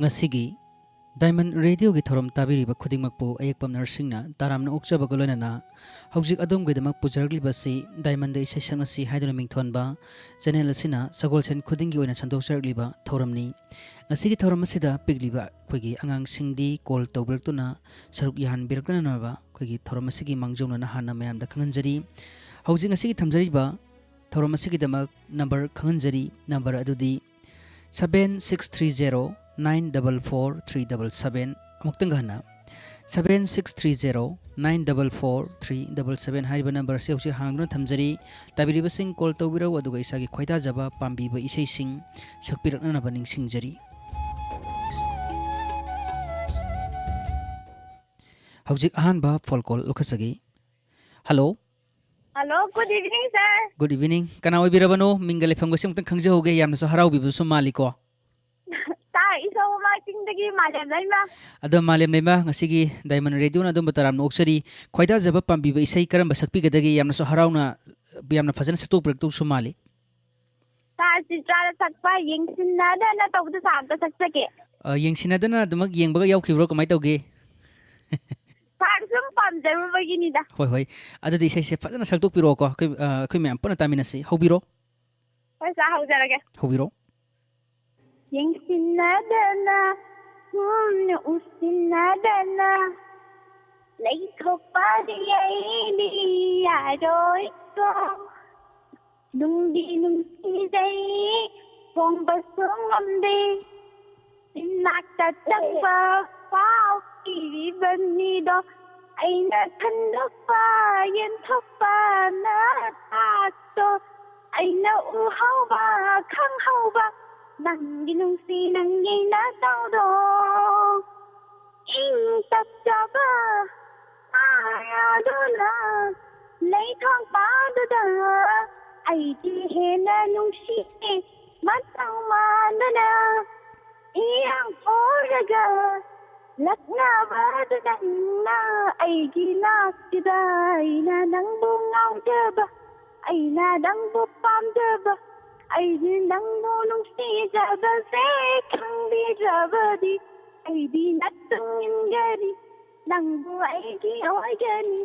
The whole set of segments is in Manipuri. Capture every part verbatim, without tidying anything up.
ꯉꯁꯤꯒꯤ ꯗꯥꯏꯃꯟ ꯔꯦꯗꯤꯑꯣꯒꯤ ꯊꯧꯔꯝ ꯇꯥꯕꯤꯔꯤꯕ ꯈꯨꯗꯤꯡꯃꯛꯄꯨ ꯑꯌꯦꯛꯄꯝ ꯅꯔꯁꯤꯡꯅ ꯇꯔꯥꯝꯅ ꯑꯣꯛꯆꯕꯒ ꯂꯣꯏꯅꯅ ꯍꯧꯖꯤꯛ ꯑꯗꯣꯝꯒꯤꯗꯃꯛ ꯄꯨꯖꯔꯛꯂꯤꯕꯁꯤ ꯗꯥꯏꯃꯟꯗ ꯏꯁꯩ ꯁꯛꯅꯁꯤ ꯍꯥꯏꯗꯨꯅ ꯃꯤꯡꯊꯣꯟꯕ ꯆꯦꯅꯦꯜ ꯑꯁꯤꯅ ꯁꯒꯣꯜꯁꯦꯟ ꯈꯨꯗꯤꯡꯒꯤ ꯑꯣꯏꯅ ꯁꯟꯗꯣꯛꯆꯔꯛꯂꯤꯕ ꯊꯧꯔꯝꯅꯤ꯫ ꯉꯁꯤꯒꯤ ꯊꯧꯔꯝ ꯑꯁꯤꯗ ꯄꯤꯛꯂꯤꯕ ꯑꯩꯈꯣꯏꯒꯤ ꯑꯉꯥꯡꯁꯤꯡꯗꯤ ꯀꯣꯜ ꯇꯧꯕꯤꯔꯛꯇꯨꯅ ꯁꯔꯨꯛ ꯌꯥꯍꯟꯕꯤꯔꯛꯇꯅꯅꯕ ꯑꯩꯈꯣꯏꯒꯤ ꯊꯧꯔꯝ ꯑꯁꯤꯒꯤ ꯃꯥꯡꯖꯧꯅꯅ ꯍꯥꯟꯅ ꯃꯌꯥꯝꯗ ꯈꯪꯍꯟꯖꯔꯤ꯫ ꯍꯧꯖꯤꯛ ꯉꯁꯤꯒꯤ ꯊꯝꯖꯔꯤꯕ ꯊꯧꯔꯝ ꯑꯁꯤꯒꯤꯗꯃꯛ ꯅꯝꯕꯔ ꯈꯪꯍꯟꯖꯔꯤ꯫ ꯅꯝꯕꯔ ꯑꯗꯨꯗꯤ seven six three zero nine double four three double seven꯫ ꯑꯃꯨꯛꯇꯪꯒ ꯍꯟꯅ, seven six three zero nine double four three double seven ꯍꯥꯏꯔꯤꯕ ꯅꯝꯕꯔ ꯑꯁꯤ ꯍꯧꯖꯤꯛ ꯍꯥꯡꯗꯨꯅ ꯊꯝꯖꯔꯤ꯫ ꯇꯥꯕꯤꯔꯤꯕꯁꯤꯡ ꯀꯣꯜ ꯇꯧꯕꯤꯔꯛꯎ, ꯑꯗꯨꯒ ꯏꯁꯥꯒꯤ ꯈꯣꯏꯗꯥꯖꯕ ꯄꯥꯝꯕꯤꯕ ꯏꯁꯩꯁꯤꯡ ꯁꯛꯄꯤꯔꯛꯅꯅꯕ ꯅꯤꯡꯁꯤꯡꯖꯔꯤ꯫ ꯍꯧꯖꯤꯛ ꯑꯍꯥꯟꯕ ꯐꯣꯟ ꯀꯣꯜ ꯂꯧꯈꯠꯆꯒꯦ꯫ Hello. Hello, good evening, sir꯫ Good evening꯫ ꯀꯅꯥ ꯑꯣꯏꯕꯤꯔꯕꯅꯣ? ꯃꯤꯡꯒ ꯂꯩꯐꯝꯒꯁꯦ ꯑꯃꯨꯛꯇꯪ ꯈꯪꯖꯍꯧꯒꯦ꯫ ꯌꯥꯝꯅꯁꯨ ꯍꯔꯥꯎꯕꯤꯕꯁꯨ ꯃꯥꯜꯂꯤꯀꯣ꯫ ꯁꯥꯔ, ꯏꯁꯣꯔ ꯃꯃꯥ ꯆꯤꯡꯗꯒꯤ ꯃꯥꯂꯦꯝ ꯂꯩꯃ꯫ ꯑꯗꯣ ꯃꯥꯂꯦꯝ ꯂꯩꯃ, ꯉꯁꯤꯒꯤ ꯗꯥꯏꯃꯟ ꯔꯦꯗꯤꯑꯣꯅ ꯑꯗꯣꯝꯕꯨ ꯇꯔꯥꯝꯅ ꯑꯣꯛꯆꯔꯤ꯫ ꯈꯣꯏꯗꯥꯖꯕ ꯄꯥꯝꯕꯤꯕ ꯏꯁꯩ ꯀꯔꯝꯕ ꯁꯛꯄꯤꯒꯗꯒꯦ? ꯌꯥꯝꯅꯁꯨ ꯍꯔꯥꯎꯅ, ꯌꯥꯝꯅ ꯐꯖꯅ ꯁꯛꯇꯣꯛꯄꯤꯔꯛꯇꯧꯁꯨ ꯃꯥꯜꯂꯤ꯫ ꯁꯥꯔ, ꯆꯤꯇ꯭ꯔꯥꯅ ꯁꯛꯄ ꯌꯦꯡꯁꯤꯟꯅꯗꯅ ꯇꯧꯕꯗꯣ ꯁꯥꯔ ꯑꯝꯇ ꯁꯛꯆꯒꯦ꯫ ꯑ, ꯌꯦꯡꯁꯤꯟꯅꯗꯅ ꯑꯗꯨꯃꯛ ꯌꯦꯡꯕꯒ ꯌꯥꯎꯈꯤꯕ꯭ꯔꯣ? ꯀꯃꯥꯏꯅ ꯇꯧꯒꯦ? ꯁꯥꯔ ꯁꯨꯝ ꯄꯥꯝꯖꯔꯨꯕꯒꯤꯅꯤꯗ꯫ ꯍꯣꯏ, ꯍꯣꯏ꯫ ꯑꯗꯨꯗꯤ ꯏꯁꯩꯁꯦ ꯐꯖꯅ ꯁꯛꯇꯣꯛꯄꯤꯔꯛꯑꯣꯀꯣ꯫ ꯑꯩꯈꯣꯏ, ꯑ, ꯑꯩꯈꯣꯏ ꯃꯌꯥꯝ ꯄꯨꯟꯅ ꯇꯥꯃꯤꯟꯅꯁꯤ꯫ ꯍꯧꯕꯤꯔꯣ꯫ ꯍꯣꯏ, ꯁꯥꯔ, ꯍꯧꯖꯔꯒꯦ꯫ ꯍꯧꯕꯤꯔꯣ꯫ ꯌꯦꯡꯁꯤꯟꯅꯗꯅ, ꯃꯨꯟꯅ ꯎꯁꯤꯟꯅꯗꯅ ꯂꯩꯊꯣꯛꯄꯗꯤ ꯑꯩꯗꯤ ꯌꯥꯔꯣꯏꯀꯣ꯫ ꯅꯨꯡꯗꯤ ꯅꯨꯡꯁꯤꯖꯩ, ꯐꯣꯡꯕꯁꯨ ꯉꯝꯗꯦ꯫ ꯏꯅꯥꯛꯇ ꯆꯪꯕ ꯐꯥꯎ ꯀꯤꯔꯤꯕꯅꯤꯗꯣ꯫ ꯑꯩꯅ ꯈꯟꯗꯣꯛꯄ, ꯌꯦꯟꯊꯣꯛꯄ ꯅꯁꯥꯛꯇꯣ꯫ ꯑꯩꯅ ꯎꯍꯧꯕ, ꯈꯪꯍꯧꯕ ꯅꯪꯒꯤ ꯅꯨꯡꯁꯤ, ꯅꯪꯒꯤ ꯅꯇꯧꯗꯣ꯫ ꯏꯪ ꯇꯞꯆꯕ ꯃꯥꯌꯥꯗꯨꯅ ꯂꯩꯊꯣꯛꯄꯗꯨꯗ ꯑꯩꯗꯤ ꯍꯦꯟꯅ ꯅꯨꯡꯁꯤꯌꯦ꯫ ꯃꯇꯧ ꯃꯥꯟꯗꯅ ꯏꯌꯥꯡ ꯐꯣꯔꯒ ꯂꯛꯅꯕꯗꯨ ꯅꯪꯅ ꯑꯩꯒꯤ ꯅꯥꯛꯁꯤꯗ꯫ ꯑꯩꯅ ꯅꯪꯕꯨ ꯉꯥꯎꯖꯕ, ꯑꯩꯅ ꯅꯪꯕꯨ ꯄꯥꯝꯖꯕ, ꯑꯩꯗꯤ ꯅꯪꯕꯨ ꯅꯨꯡꯁꯤꯖꯕꯁꯦ ꯈꯪꯕꯤꯗ꯭ꯔꯕꯗꯤ ꯑꯩꯗꯤ ꯅꯠꯇꯨꯡ ꯏꯟꯒꯅꯤ, ꯅꯪꯕꯨ ꯑꯩꯒꯤ ꯑꯣꯏꯒꯅꯤ,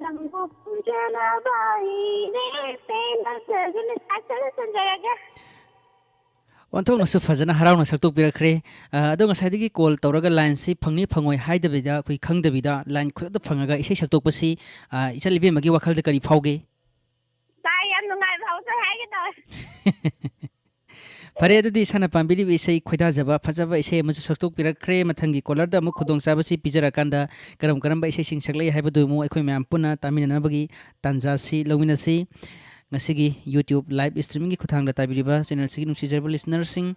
ꯅꯪꯕꯨ ꯄꯨꯖꯅꯕ ꯑꯩꯅꯦ ꯁꯦ ꯅꯠꯇ꯭ꯔꯒꯅ ꯁꯥꯛꯆꯅ ꯆꯟꯖꯔꯒꯦ꯫ ꯑꯣꯟꯊꯣꯛꯅꯁꯨ ꯐꯖꯅ ꯍꯔꯥꯎꯅ ꯁꯛꯇꯣꯛꯄꯤꯔꯛꯈ꯭ꯔꯦ꯫ ꯑ, ꯑꯗꯣ ꯉꯁꯥꯏꯗꯒꯤ ꯀꯣꯜ ꯇꯧꯔꯒ ꯂꯥꯏꯟꯁꯤ ꯐꯪꯅꯤ ꯐꯪꯉꯣꯏ ꯍꯥꯏꯗꯕꯤꯗ, ꯑꯩꯈꯣꯏ ꯈꯪꯗꯕꯤꯗ ꯂꯥꯏꯟ ꯈꯨꯗꯛꯇ ꯐꯪꯉꯒ ꯏꯁꯩ ꯁꯛꯇꯣꯛꯄꯁꯤ, ꯑ, ꯏꯆꯜ ꯏꯕꯦꯝꯃꯒꯤ ꯋꯥꯈꯜꯗ ꯀꯔꯤ ꯐꯥꯎꯒꯦ? ꯇꯥꯏ, ꯌꯥꯝ ꯅꯨꯡꯉꯥꯏꯕ ꯐꯥꯎꯖꯩ ꯍꯥꯏꯒꯦ ꯇꯧꯋꯦ꯫ ꯐꯔꯦ, ꯑꯗꯨꯗꯤ ꯏꯁꯥꯅ ꯄꯥꯝꯕꯤꯔꯤꯕ ꯏꯁꯩ ꯈꯣꯏꯗꯥꯖꯕ ꯐꯖꯕ ꯏꯁꯩ ꯑꯃꯁꯨ ꯁꯛꯇꯣꯛꯄꯤꯔꯛꯈ꯭ꯔꯦ꯫ ꯃꯊꯪꯒꯤ ꯀꯣꯂꯔꯗ ꯑꯃꯨꯛ ꯈꯨꯗꯣꯡꯆꯥꯕꯁꯤ ꯄꯤꯖꯔꯀꯥꯟꯗ ꯀꯔꯝ ꯀꯔꯝꯕ ꯏꯁꯩꯁꯤꯡ ꯁꯛꯂꯛꯏ ꯍꯥꯏꯕꯗꯨ ꯑꯃꯨꯛ ꯑꯩꯈꯣꯏ ꯃꯌꯥꯝ ꯄꯨꯟꯅ ꯇꯥꯃꯤꯟꯅꯅꯕꯒꯤ ꯇꯥꯟꯖꯥꯁꯤ ꯂꯧꯃꯤꯟꯅꯁꯤ꯫ ꯉꯁꯤꯒꯤ YouTube live streamingꯒꯤ ꯈꯨꯠꯊꯥꯡꯗ ꯇꯥꯕꯤꯔꯤꯕ ꯆꯦꯅꯦꯜꯁꯤꯒꯤ ꯅꯨꯡꯁꯤꯖꯔꯕ ꯂꯤꯁꯅꯔꯁꯤꯡ,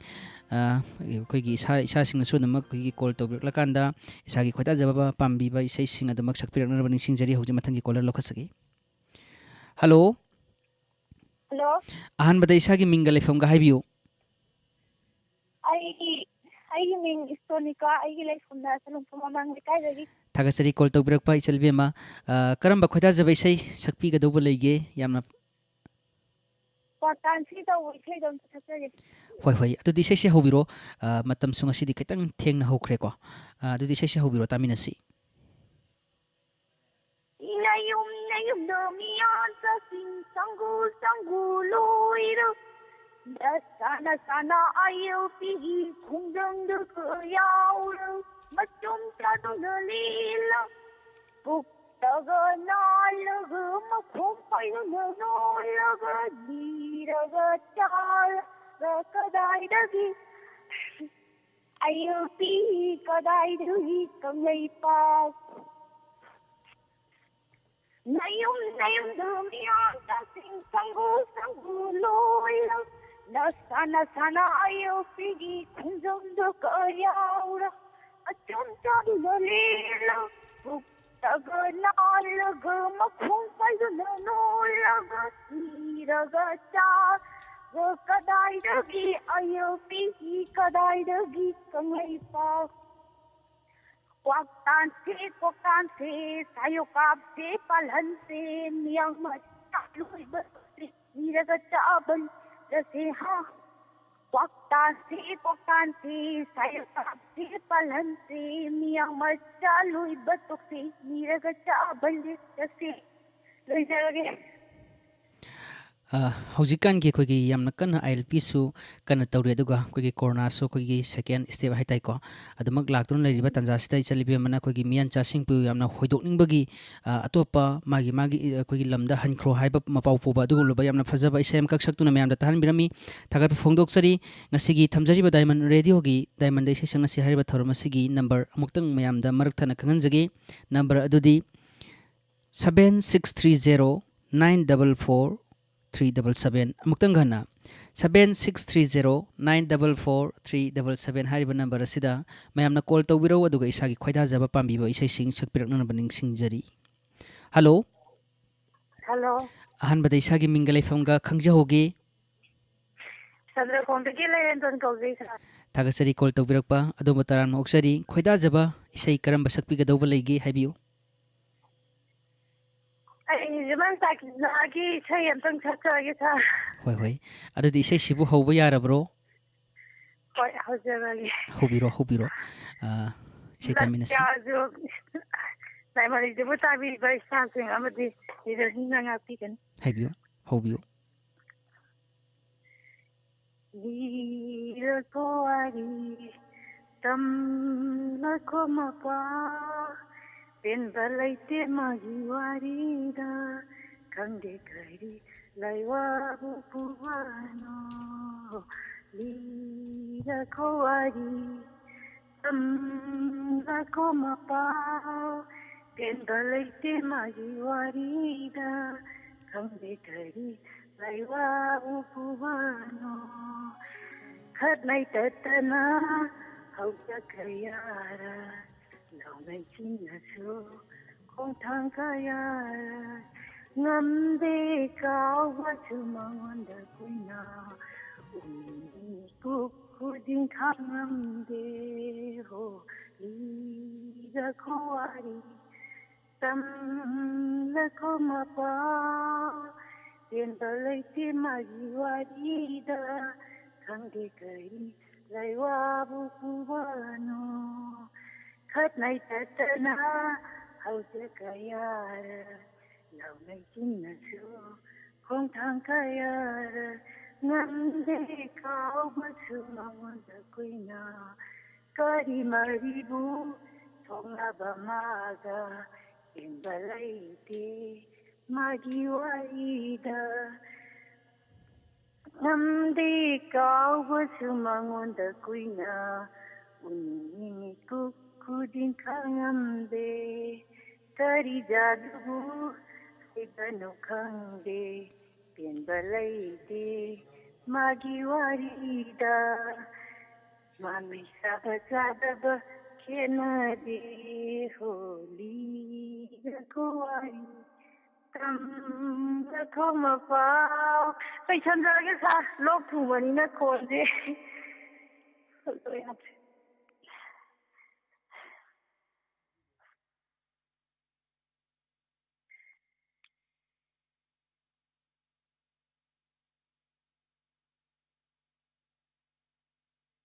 ꯑ, ꯑꯩꯈꯣꯏꯒꯤ ꯏꯁꯥ, ꯏꯁꯥꯁꯤꯡꯅꯁꯨ ꯑꯗꯨꯃꯛ ꯑꯩꯈꯣꯏꯒꯤ ꯀꯣꯜ ꯇꯧꯕꯤꯔꯛꯂꯀꯥꯟꯗ ꯏꯁꯥꯒꯤ ꯈꯣꯏꯗꯥꯖꯕ ꯄꯥꯝꯕꯤꯕ ꯏꯁꯩꯁꯤꯡ ꯑꯗꯨꯃꯛ ꯁꯛꯄꯤꯔꯛꯅꯕ ꯅꯤꯡꯁꯤꯡꯖꯔꯤ꯫ ꯍꯧꯖꯤꯛ ꯃꯊꯪꯒꯤ ꯀꯣꯂꯔ ꯂꯧꯈꯠꯆꯒꯦ꯫ ꯍꯜꯂꯣ꯫ ꯍꯜꯂꯣ꯫ ꯑꯍꯥꯟꯕꯗ ꯏꯁꯥꯒꯤ ꯃꯤꯡꯒ ꯂꯩꯐꯝꯒ ꯍꯥꯏꯕꯤꯌꯨ꯫ ꯑꯩꯒꯤ ꯑꯩꯒꯤ ꯃꯤꯡ ꯏꯁꯇꯣꯅꯤꯀꯥ, ꯑꯩꯒꯤ ꯂꯩꯐꯝꯅ ꯁꯂꯨꯡꯐꯝ ꯃꯃꯥꯡ ꯂꯩꯀꯥꯏꯗꯒꯤ꯫ ꯊꯥꯒꯠꯆꯔꯤ ꯀꯣꯜ ꯇꯧꯕꯤꯔꯛꯄ ꯏꯆꯜ ꯏꯕꯦꯝꯃ꯫ ꯑ, ꯀꯔꯝꯕ ꯈꯣꯏꯗꯥꯖꯕ ꯏꯁꯩ ꯁꯛꯄꯤꯒꯗꯧꯕ ꯂꯩꯒꯦ? ꯌꯥꯝꯅ ꯀ꯭ꯋꯥꯛꯇꯥꯟꯁꯤ ꯇꯧꯕ ꯏꯁꯩꯗꯣ ꯑꯝꯇ ꯁꯛꯆꯒꯦ꯫ ꯍꯣꯏ, ꯍꯣꯏ, ꯑꯗꯨꯗꯤ ꯏꯁꯩꯁꯦ ꯍꯧꯕꯤꯔꯣ꯫ ꯑ, ꯃꯇꯝꯁꯨ ꯉꯁꯤꯗꯤ ꯈꯤꯇꯪ ꯊꯦꯡꯅ ꯍꯧꯈ꯭ꯔꯦꯀꯣ꯫ ꯑ, ꯑꯗꯨꯗꯤ ꯏꯁꯩꯁꯦ ꯍꯧꯕꯤꯔꯣ, ꯇꯥꯃꯤꯟꯅꯁꯤ꯫ ꯅꯌꯨꯝ ꯅꯌꯨꯝꯗ ꯃꯤꯌꯥꯟ ꯆꯥꯁꯤꯡ ꯆꯪꯒꯨ ꯆꯪꯒꯨ ꯂꯣꯏꯔ ꯅꯁꯥ ꯅꯁꯥꯅ ꯑꯌꯨꯛꯄꯤꯒꯤ ꯈꯣꯡꯖꯪꯗ ꯌꯥꯎꯔ ꯃꯆꯨꯝ ꯆꯥꯗꯨꯅ ꯂꯦꯜꯂ ꯄꯨꯛꯇꯒ ꯅꯥꯜꯂꯒ ꯃꯈꯣꯡ ꯄꯥꯏꯗꯨꯅ ꯅꯣꯜꯂꯒ ꯂꯤꯔꯒ ꯆꯥꯔꯒ ꯀꯗꯥꯏꯗꯒꯤ ꯑꯌꯨꯛꯄꯤ ꯀꯗꯥꯏꯗꯒꯤ ꯀꯪꯂꯩꯄꯥꯛ ꯅꯌꯨꯝ ꯅꯌꯨꯝꯗ ꯃꯤꯌꯥꯝ ꯆꯥꯁꯤꯡ ꯁꯪꯒꯨ ꯁꯪꯒꯨ ꯂꯣꯏꯔ ꯅꯁꯥ ꯅꯁꯥꯅ ꯑꯌꯨꯛꯄꯤꯒꯤ ꯈꯣꯡꯖꯪꯗ ꯀꯌꯥꯎꯔ ꯑꯆꯨꯝ ꯆꯥꯗꯨꯅ ꯂꯦꯜꯂ ꯄꯨꯛꯇꯒ ꯅꯥꯜꯂꯒ ꯃꯈꯣꯡ ꯄꯥꯏꯗꯨꯅ ꯅꯣꯜꯂꯒ ꯁꯤꯔꯒ ꯆꯥꯔꯒ ꯀꯗꯥꯏꯗꯒꯤ ꯑꯌꯨꯛꯄꯤꯒꯤ ꯀꯗꯥꯏꯗꯒꯤ ꯀꯪꯂꯩꯄꯥꯛ ꯀ꯭ꯋꯥꯛꯇꯥꯟꯁꯦ ꯀ꯭ꯋꯥꯛꯇꯥꯟꯁꯦ ꯁꯥꯌꯣꯛ ꯀꯥꯞꯁꯦ ꯄꯥꯜꯍꯟꯁꯦ ꯃꯤꯌꯥꯝ ꯃꯆꯥ ꯂꯣꯏꯕ ꯁꯤꯔꯒ ꯆꯥꯕꯟ ꯆꯠꯁꯤ ꯍꯥ꯫ ꯀ꯭ꯋꯥꯛꯇꯥꯟꯁꯤ, ꯀ꯭ꯋꯥꯛꯇꯥꯟꯁꯤ, ꯁꯥꯏꯔꯥꯞꯁꯤ ꯄꯥꯜꯍꯟꯁꯤ, ꯃꯤꯌꯥꯡ ꯃꯆꯥ ꯂꯣꯏꯕ ꯇꯣꯛꯁꯤ, ꯅꯤꯔꯒ ꯆꯥꯕ ꯂꯤꯛꯇꯁꯤ꯫ ꯂꯣꯏꯖꯔꯒꯦ꯫ ꯑ, ꯍꯧꯖꯤꯛꯀꯥꯟꯒꯤ ꯑꯩꯈꯣꯏꯒꯤ ꯌꯥꯝꯅ ꯀꯟꯅ ILPꯁꯨ ꯀꯟꯅ ꯇꯧꯔꯤ, ꯑꯗꯨꯒ ꯑꯩꯈꯣꯏꯒꯤ ꯀꯣꯔꯣꯅꯥꯁꯨ ꯑꯩꯈꯣꯏꯒꯤ second step ꯍꯥꯏ ꯇꯥꯏꯀꯣ, ꯑꯗꯨꯃꯛ ꯂꯥꯛꯇꯨꯅ ꯂꯩꯔꯤꯕ ꯇꯥꯟꯖꯥꯁꯤꯗ ꯏꯆꯜ ꯏꯕꯦꯝꯃꯅ ꯑꯩꯈꯣꯏꯒꯤ ꯃꯤꯌꯥꯟꯆꯥꯁꯤꯡꯕꯨ ꯌꯥꯝꯅ ꯍꯣꯏꯗꯣꯛꯅꯤꯡꯕꯒꯤ, ꯑ, ꯑꯇꯣꯞꯄ ꯃꯥꯒꯤ, ꯃꯥꯒꯤ, ꯑ, ꯑꯩꯈꯣꯏꯒꯤ ꯂꯝꯗ ꯍꯟꯈ꯭ꯔꯣ ꯍꯥꯏꯕ ꯃꯄꯥꯎ ꯄꯨꯕ ꯑꯗꯨꯒꯨꯝꯂꯕ ꯌꯥꯝꯅ ꯐꯖꯕ ꯏꯁꯩ ꯑꯃꯈꯛ ꯁꯛꯇꯨꯅ ꯃꯌꯥꯝꯗ ꯇꯥꯍꯟꯕꯤꯔꯝꯃꯤ꯫ ꯊꯥꯒꯠꯄ ꯐꯣꯡꯗꯣꯛꯆꯔꯤ꯫ ꯉꯁꯤꯒꯤ ꯊꯝꯖꯔꯤꯕ Diamond Radioꯒꯤ Diamondꯗ ꯏꯁꯩ ꯁꯛꯅꯁꯤ ꯍꯥꯏꯔꯤꯕ ꯊꯧꯔꯝ ꯑꯁꯤꯒꯤ number ꯑꯃꯨꯛꯇꯪ ꯃꯌꯥꯝꯗ ꯃꯔꯛ ꯊꯠꯅ ꯈꯪꯍꯟꯖꯒꯦ꯫ Number ꯑꯗꯨꯗꯤ seven six three zero nine double four three double seven꯫ ꯑꯃꯨꯛꯇꯪ ꯍꯟꯅ, seven six three zero nine double four three double seven ꯍꯥꯏꯔꯤꯕ number ꯑꯁꯤꯗ ꯃꯌꯥꯝꯅ call ꯇꯧꯕꯤꯔꯛꯎ, ꯑꯗꯨꯒ ꯏꯁꯥꯒꯤ ꯈꯣꯏꯗꯥꯖꯕ ꯄꯥꯝꯕꯤꯕ ꯏꯁꯩꯁꯤꯡ ꯁꯛꯄꯤꯔꯛꯅꯅꯕ ꯅꯤꯡꯁꯤꯡꯖꯔꯤ꯫ Hello꯫ Hello꯫ ꯑꯍꯥꯟꯕꯗ ꯏꯁꯥꯒꯤ ꯃꯤꯡꯒ ꯂꯩꯐꯝꯒ ꯈꯪꯖꯍꯧꯒꯦ꯫ ꯆꯟꯗ꯭ꯔꯈꯣꯡꯗꯒꯤ ꯂꯩꯔꯦꯟꯗꯣꯟ ꯀꯧꯖꯩ, sir꯫ ꯊꯥꯒꯠꯆꯔꯤ call ꯇꯧꯕꯤꯔꯛꯄ꯫ ꯑꯗꯣꯝꯕꯨ ꯇꯔꯥꯝꯅ ꯑꯣꯛꯆꯔꯤ꯫ ꯈꯣꯏꯗꯥꯖꯕ ꯏꯁꯩ ꯀꯔꯝꯕ ꯁꯛꯄꯤꯒꯗꯧꯕ ꯂꯩꯒꯦ, ꯍꯥꯏꯕꯤꯌꯨ꯫ ꯑꯩ ꯖꯨꯃꯟ ꯁꯥꯀꯤꯅꯥꯒꯤ ꯏꯁꯩ ꯑꯝꯇꯪ ꯁꯛꯆꯔꯒꯦ, sir꯫ ꯍꯣꯏ, ꯍꯣꯏ꯫ ꯑꯗꯨꯗꯤ ꯏꯁꯩꯁꯤꯕꯨ ꯍꯧꯕ ꯌꯥꯔꯕ꯭ꯔꯣ? ꯍꯣꯏ, ꯍꯧꯖꯔꯒꯦ꯫ ꯍꯧꯕꯤꯔꯣ, ꯍꯧꯕꯤꯔꯣ꯫ ꯑ, ꯏꯁꯩ ꯇꯥꯃꯤꯟꯅꯁꯤ꯫ ꯅꯥꯇ꯭ꯌꯥꯁꯨ ꯂꯥꯏꯃꯔꯤꯗꯨꯕꯨ ꯇꯥꯕꯤꯕ staffꯁꯤꯡ ꯑꯃꯗꯤ leaderꯁꯤꯡꯅ ꯉꯥꯛꯄꯤꯒꯅꯤ꯫ ꯍꯥꯏꯕꯤꯌꯨ, ꯍꯧꯕꯤꯌꯨ꯫ ꯂꯤꯔꯀꯣ ꯋꯥꯔꯤ, ꯇꯝꯂꯀꯣ ꯃꯄꯥ, ꯄꯦꯟꯕ ꯂꯩꯇꯦ ꯃꯥꯒꯤ ꯋꯥꯔꯤꯗ, ꯈꯪꯗꯦ ꯀꯔꯤ ꯂꯥꯏꯋꯥꯕꯨ ꯄꯨꯕꯅꯣ꯫ ꯂꯤꯔꯀꯣ ꯋꯥꯔꯤ, ꯇꯝꯂꯀꯣ ꯃꯄꯥ, ꯄꯦꯟꯕ ꯂꯩꯇꯦ ꯃꯥꯒꯤ ꯋꯥꯔꯤꯗ, ꯈꯪꯗꯦ ꯀꯔꯤ ꯂꯥꯏꯋꯥꯕꯨ ꯄꯨꯕꯅꯣ꯫ ꯈꯠꯅꯩ ꯇꯠꯇꯅ ꯍꯧꯖꯈ꯭ꯔꯦ ꯌꯥꯔ, ꯂꯥꯎꯅꯩ ꯆꯤꯡꯅꯁꯨ ꯈꯣꯡꯊꯥꯡ ꯀꯌꯥ ꯉꯝꯗꯦ ꯀꯥꯎꯕꯁꯨ ꯃꯉꯣꯟꯗ ꯀꯨꯏꯅ ꯎꯃꯤ ꯀꯨꯛ ꯈꯨꯗꯤꯡ ꯈꯥꯡꯉꯝꯗꯦ꯫ ꯍꯣ ꯂꯤꯔꯀꯣ ꯋꯥꯔꯤ ꯇꯝꯂꯀꯣ ꯃꯄꯥ ꯄꯦꯟꯕ ꯂꯩꯇꯦ ꯃꯥꯒꯤ ꯋꯥꯔꯤꯗ, ꯈꯪꯗꯦ ꯀꯔꯤ ꯂꯩꯋꯥꯕꯨ ꯄꯨꯕꯅꯣ꯫ ꯈꯠꯅꯩ ꯇꯠꯇꯅ ꯍꯧꯖꯤꯛ ꯀꯌꯥꯔ, ꯂꯥꯎꯅꯩ ꯆꯤꯟꯅꯁꯨ ꯈꯣꯡꯊꯥꯡ ꯀꯌꯥꯔ, ꯉꯝꯗꯦ ꯀꯥꯎꯕꯁꯨ ꯃꯉꯣꯟꯗ ꯀꯨꯏꯅ꯫ ꯀꯔꯤ ꯃꯔꯤꯕꯨ ꯁꯣꯛꯅꯕ ꯃꯥꯒ, ꯄꯦꯟꯕ ꯂꯩꯇꯦ ꯃꯥꯒꯤ ꯋꯥꯔꯤꯗ꯫ ꯉꯝꯗꯦ ꯀꯥꯎꯕꯁꯨ ꯃꯉꯣꯟꯗ ꯀꯨꯏꯅ, ꯎꯅꯤꯡꯉꯤ ꯃꯤꯀꯨꯞ ꯈꯨꯗꯤꯡ ꯈꯪꯉꯝꯗꯦ꯫ ꯀꯔꯤ ꯖꯥꯗꯨꯕꯨ ꯍꯩꯕꯅꯣ ꯈꯪꯗꯦ, ꯄꯦꯟꯕ ꯂꯩꯇꯦ ꯃꯥꯒꯤ ꯋꯥꯔꯤꯗ꯫ ꯃꯃꯤ ꯆꯥꯕ ꯆꯥꯗꯕ ꯈꯦꯠꯅꯗꯦ, ꯍꯣꯂꯤꯒ ꯈꯨꯋꯥꯔꯤ꯫ ꯇꯝꯕ ꯊꯣꯛꯃ ꯄꯥꯎ꯫ ꯂꯣꯏꯁꯟꯖꯔꯒꯦ ꯁꯥꯔ, ꯂꯣꯛ ꯊꯨꯡꯕꯅꯤꯅ ꯈꯣꯟꯁꯦ꯫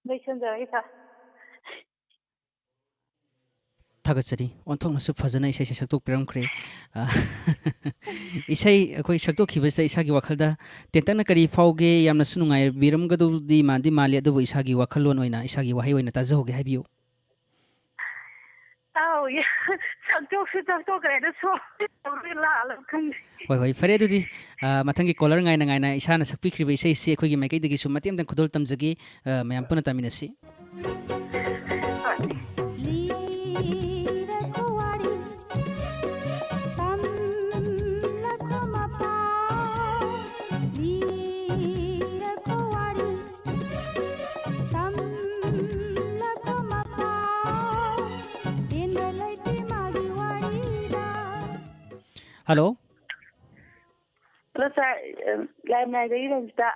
ꯂꯣꯏꯁꯟꯖꯔꯒꯦ ꯁꯥꯔ꯫ ꯊꯥꯒꯠꯆꯔꯤ꯫ ꯑꯣꯟꯊꯣꯛꯅꯁꯨ ꯐꯖꯅ ꯏꯁꯩꯁꯦ ꯁꯛꯇꯣꯛꯄꯤꯔꯝꯈ꯭ꯔꯦ꯫ ꯑ, ꯏꯁꯩ ꯑꯩꯈꯣꯏ ꯁꯛꯇꯣꯛꯈꯤꯕꯁꯤꯗ ꯏꯁꯥꯒꯤ ꯋꯥꯈꯜꯗ ꯇꯦꯟꯇꯛꯅ ꯀꯔꯤ ꯐꯥꯎꯒꯦ? ꯌꯥꯝꯅꯁꯨ ꯅꯨꯡꯉꯥꯏꯕꯤꯔꯝꯒꯗꯧꯗꯤ ꯃꯥꯟꯗꯤ ꯃꯥꯜꯂꯤ, ꯑꯗꯨꯕꯨ ꯏꯁꯥꯒꯤ ꯋꯥꯈꯜꯂꯣꯟ ꯑꯣꯏꯅ, ꯏꯁꯥꯒꯤ ꯋꯥꯍꯩ ꯑꯣꯏꯅ ꯇꯥꯖꯍꯧꯒꯦ, ꯍꯥꯏꯕꯤꯌꯨ꯫ ꯑꯥꯎ, ꯁꯛꯇꯣꯛꯁꯨ ꯁꯛꯇꯣꯛꯈ꯭ꯔꯦ, ꯑꯗꯣ ꯁꯣꯝꯗ ꯇꯧꯔꯤ ꯂꯥꯜꯂꯕ ꯈꯪꯗꯦ꯫ ꯍꯣꯏ, ꯍꯣꯏ, ꯐꯔꯦ꯫ ꯑꯗꯨꯗꯤ, ꯑ, ꯃꯊꯪꯒꯤ ꯀꯣꯂꯔ ꯉꯥꯏꯅ ꯉꯥꯏꯅ ꯏꯁꯥꯅ ꯁꯛꯄꯤꯈ꯭ꯔꯤꯕ ꯏꯁꯩꯁꯤ ꯑꯩꯈꯣꯏꯒꯤ ꯃꯥꯏꯀꯩꯗꯒꯤꯁꯨ ꯃꯇꯦꯛ ꯑꯃꯇꯪ ꯈꯨꯗꯣꯜ ꯇꯝꯖꯒꯦ꯫ ꯑ, ꯃꯌꯥꯝ ꯄꯨꯟꯅ ꯇꯥꯃꯤꯟꯅꯁꯤ꯫ ꯂꯤꯔꯛꯈꯣ ꯋꯥꯔꯤ, ꯇꯝꯂꯛꯈꯣ ꯃꯄꯥꯎ, ꯂꯤꯔꯛꯈꯣ ꯋꯥꯔꯤ, ꯇꯝꯂꯛꯈꯣ ꯃꯄꯥꯎ, ꯄꯦꯟꯕ ꯂꯩꯇꯦ ꯃꯥꯒꯤ ꯋꯥꯔꯤꯗ꯫ ꯍꯜꯂꯣ꯫ ꯍꯜꯂꯣ, ꯁꯥꯔ꯫ ꯑ, ꯂꯥꯏꯃꯌꯥꯏꯗꯒꯤ ꯔꯟꯖꯤꯇꯥ꯫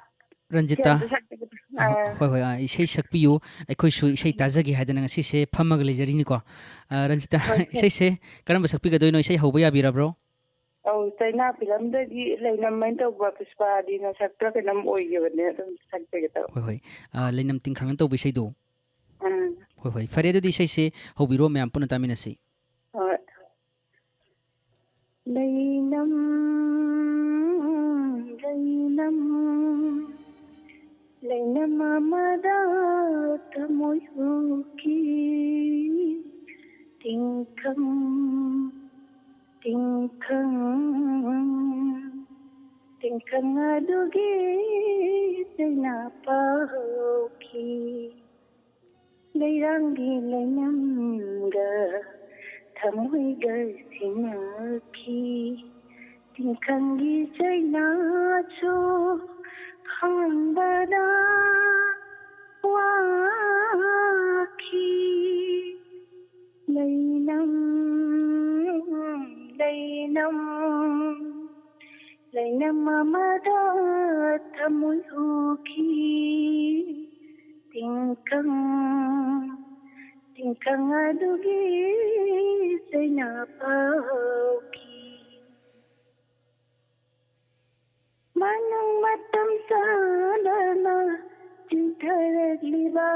ꯔꯟꯖꯤꯇꯥ꯫ ꯁꯦꯜꯗ ꯁꯛꯄꯗꯣ꯫ ꯑ, ꯑꯥ꯫ ꯍꯣꯏ, ꯍꯣꯏ, ꯑꯥ, ꯏꯁꯩ ꯁꯛꯄꯤꯌꯨ꯫ ꯑꯩꯈꯣꯏꯁꯨ ꯏꯁꯩ ꯇꯥꯖꯒꯦ ꯍꯥꯏꯗꯅ ꯉꯁꯤꯁꯦ ꯐꯝꯃꯒ ꯂꯩꯖꯔꯤꯅꯤꯀꯣ꯫ ꯑ, ꯔꯟꯖꯤꯇꯥ, ꯍꯣꯏ, ꯁꯥꯔ꯫ ꯏꯁꯩꯁꯦ ꯀꯔꯝꯕ ꯁꯛꯄꯤꯒꯗꯣꯏꯅꯣ? ꯏꯁꯩ ꯍꯧꯕ ꯌꯥꯕꯤꯔꯕ꯭ꯔꯣ? ꯑꯧ, ꯆꯩꯅꯥ ꯐꯤꯂꯝꯗꯒꯤ ꯂꯩꯅꯝ ꯍꯥꯏꯅ ꯇꯧꯕ ꯄꯨꯁꯄꯥꯗꯤꯅ ꯁꯛꯄ꯭ꯔꯥ ꯀꯩꯅꯣꯝ ꯑꯣꯏꯈꯤꯕꯅꯦ, ꯑꯗꯨꯝ ꯁꯛꯆꯒꯦ ꯇꯧꯕ꯫ ꯍꯣꯏ, ꯍꯣꯏ꯫ ꯑ, ꯂꯩꯅꯝ ꯇꯤꯡꯈꯪꯅ ꯇꯧꯕ ꯏꯁꯩꯗꯣ꯫ ꯎꯝ꯫ ꯍꯣꯏ, ꯍꯣꯏ꯫ ꯐꯔꯦ, ꯑꯗꯨꯗꯤ ꯏꯁꯩꯁꯦ ꯍꯧꯕꯤꯔꯣ, ꯃꯌꯥꯝ ꯄꯨꯟꯅ ꯇꯥꯃꯤꯟꯅꯁꯤ꯫ ꯍꯣꯏ꯫ ꯂꯩꯅꯝ, ꯂꯩꯅꯝ, ꯂꯩꯅꯝ ꯑꯃꯗ ꯊꯃꯣꯏ ꯍꯨꯈꯤ꯫ ꯇꯤꯡꯈꯪ, ꯇꯤꯡꯈꯪ, ꯇꯤꯡꯈꯪ ꯑꯗꯨꯒꯤ ꯆꯩꯅꯥ ꯄꯥꯎꯈꯤ꯫ ꯂꯩꯔꯥꯡꯒꯤ ꯂꯩꯅꯝꯒ ꯊꯃꯣꯏꯒ ꯁꯤꯟꯅꯈꯤ꯫ ꯇꯤꯡꯈꯪꯒꯤ ꯆꯩꯅꯥꯁꯨ ꯈꯥꯡꯕꯗ ꯋꯥꯈꯤ꯫ ꯂꯩꯅꯝ, ꯂꯩꯅꯝ, ꯂꯩꯅꯝ ꯑꯃꯗ ꯊꯃꯣꯏ ꯍꯨꯈꯤ꯫ ꯇꯤꯡꯈꯪ, ꯇꯤꯡꯈꯪ ꯑꯗꯨꯒꯤ ꯆꯩꯅꯥ ꯄꯥꯎꯈꯤ꯫ ꯃꯅꯨꯡ ꯃꯇꯝ ꯆꯥꯗꯅ ꯆꯤꯟꯊꯔꯛꯂꯤꯕ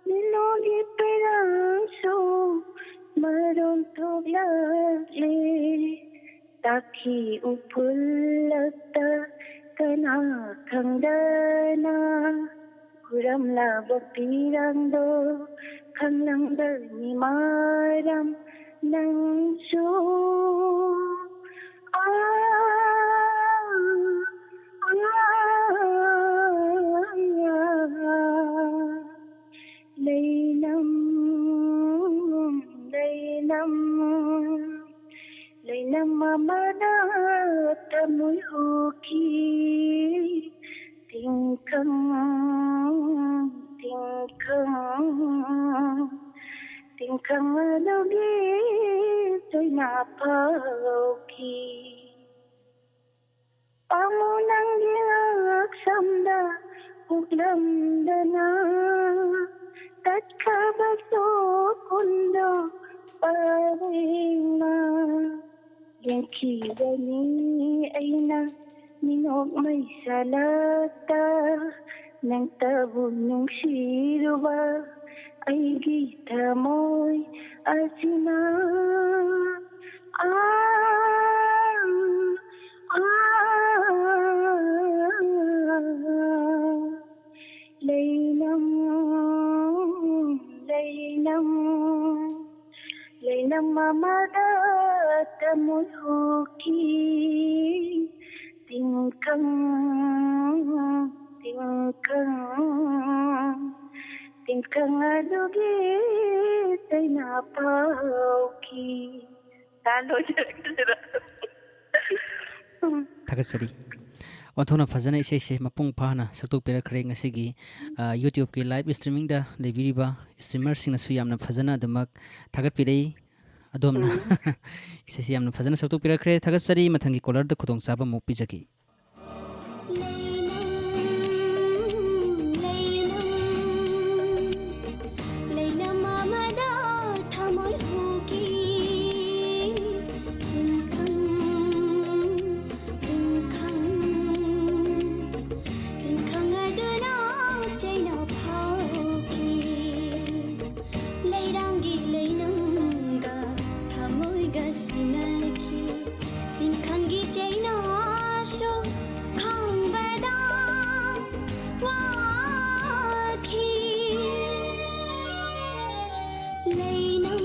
ꯃꯤꯅꯣꯒꯤ ꯄꯤꯔꯥꯡꯁꯨ ꯃꯔꯣꯜ ꯊꯣꯛꯂꯛꯂꯤ꯫ ꯇꯥꯈꯤ ꯎꯐꯨꯜꯂꯛꯇ ꯀꯅꯥ ꯈꯪꯗꯅ ꯈꯨꯔꯝꯂꯕ ꯄꯤꯔꯥꯡꯗꯣ ꯈꯪꯂꯝꯒꯅꯤ ꯃꯔꯝ ꯅꯪꯁꯨ꯫ ꯑꯥ, ꯑꯥ, ꯂꯩꯅꯝ, ꯂꯩꯅꯝ, ꯂꯩꯅꯝ ꯑꯃꯗ ꯊꯃꯣꯏ ꯍꯨꯈꯤ꯫ ꯇꯤꯡꯈꯪ, ꯇꯤꯡꯈꯪ, ꯇꯤꯡꯈꯪ ꯑꯗꯨꯒꯤ ꯆꯩꯅꯥ ꯄꯥꯎꯈꯤ꯫ ꯄꯥꯝꯃꯨ ꯅꯪꯒꯤ ꯉꯛꯁꯝꯗ ꯍꯨꯛꯂꯝꯗꯅ ꯇꯠꯈ꯭ꯔꯕ ꯁꯣꯛ ꯍꯨꯟꯗꯣꯛꯄ ꯄꯔꯦꯡꯅ꯫ ꯀꯤꯕꯅꯤ ꯑꯩꯅ ꯃꯤꯅꯣꯛ ꯃꯩꯁꯥꯂꯛꯇ ꯅꯪꯇꯕꯨ ꯅꯨꯡꯁꯤꯔꯨꯕ ꯑꯩꯒꯤ ꯊꯃꯣꯏ ꯑꯁꯤꯅ꯫ ꯑꯥ, ꯑꯥ, ꯂꯩꯅꯝ, ꯂꯩꯅꯝ, ꯂꯩꯅꯝ ꯑꯃꯗ ꯊꯃꯣꯏ ꯍꯨꯈꯤ꯫ ꯇꯤꯡꯈꯪ, ꯇꯤꯡꯈꯪ, ꯇꯤꯡꯈꯪ ꯑꯗꯨꯒꯤ ꯆꯩꯅꯥ ꯐꯥꯎꯈꯤ꯫ ꯇꯥ ꯂꯣꯏꯖꯔꯛꯇ꯭ꯔꯦꯗ꯫ ꯊꯥꯒꯠꯆꯔꯤ꯫ ꯑꯣꯟꯊꯣꯛꯅ ꯐꯖꯅ ꯏꯁꯩꯁꯦ ꯃꯄꯨꯡ ꯐꯥꯅ ꯁꯛꯇꯣꯛꯄꯤꯔꯛꯈ꯭ꯔꯦ꯫ ꯉꯁꯤꯒꯤ, ꯑ, YouTube-ꯀꯤ live streaming-ꯗ ꯂꯩꯕꯤꯔꯤꯕ streamer-ꯁꯤꯡꯅꯁꯨ ꯌꯥꯝꯅ ꯐꯖꯅ ꯑꯗꯨꯃꯛ ꯊꯥꯒꯠꯄꯤꯔꯛꯏ꯫ ꯑꯗꯣꯝꯅ ꯎꯝ꯫ ꯏꯁꯩꯁꯦ ꯌꯥꯝꯅ ꯐꯖꯅ ꯁꯛꯇꯣꯛꯄꯤꯔꯛꯈ꯭ꯔꯦ꯫ ꯊꯥꯒꯠꯆꯔꯤ꯫ ꯃꯊꯪꯒꯤ caller-ꯗ ꯈꯨꯗꯣꯡꯆꯥꯕ ꯑꯃꯨꯛ ꯄꯤꯖꯒꯦ꯫ ꯂꯩꯅꯝ, ꯂꯩꯅꯝ, ꯂꯩꯅꯝ ꯑꯃꯗ ꯊꯃꯣꯏ ꯍꯨꯈꯤ꯫ ꯇꯤꯡꯈꯪ, ꯇꯤꯡꯈꯪ, ꯇꯤꯡꯈꯪ ꯑꯗꯨꯅ ꯆꯩꯅꯥ ꯐꯥꯎꯈꯤ꯫ ꯂꯩꯔꯥꯡꯒꯤ ꯂꯩꯅꯝꯒ ꯊꯃꯣꯏꯒ ꯁꯤꯟꯅꯈꯤ꯫ ꯇꯤꯡꯈꯪꯒꯤ ꯆꯩꯅꯥꯁꯨ ꯈꯪꯕꯗ ꯋꯥꯈꯤ꯫ ꯂꯩꯅꯝ,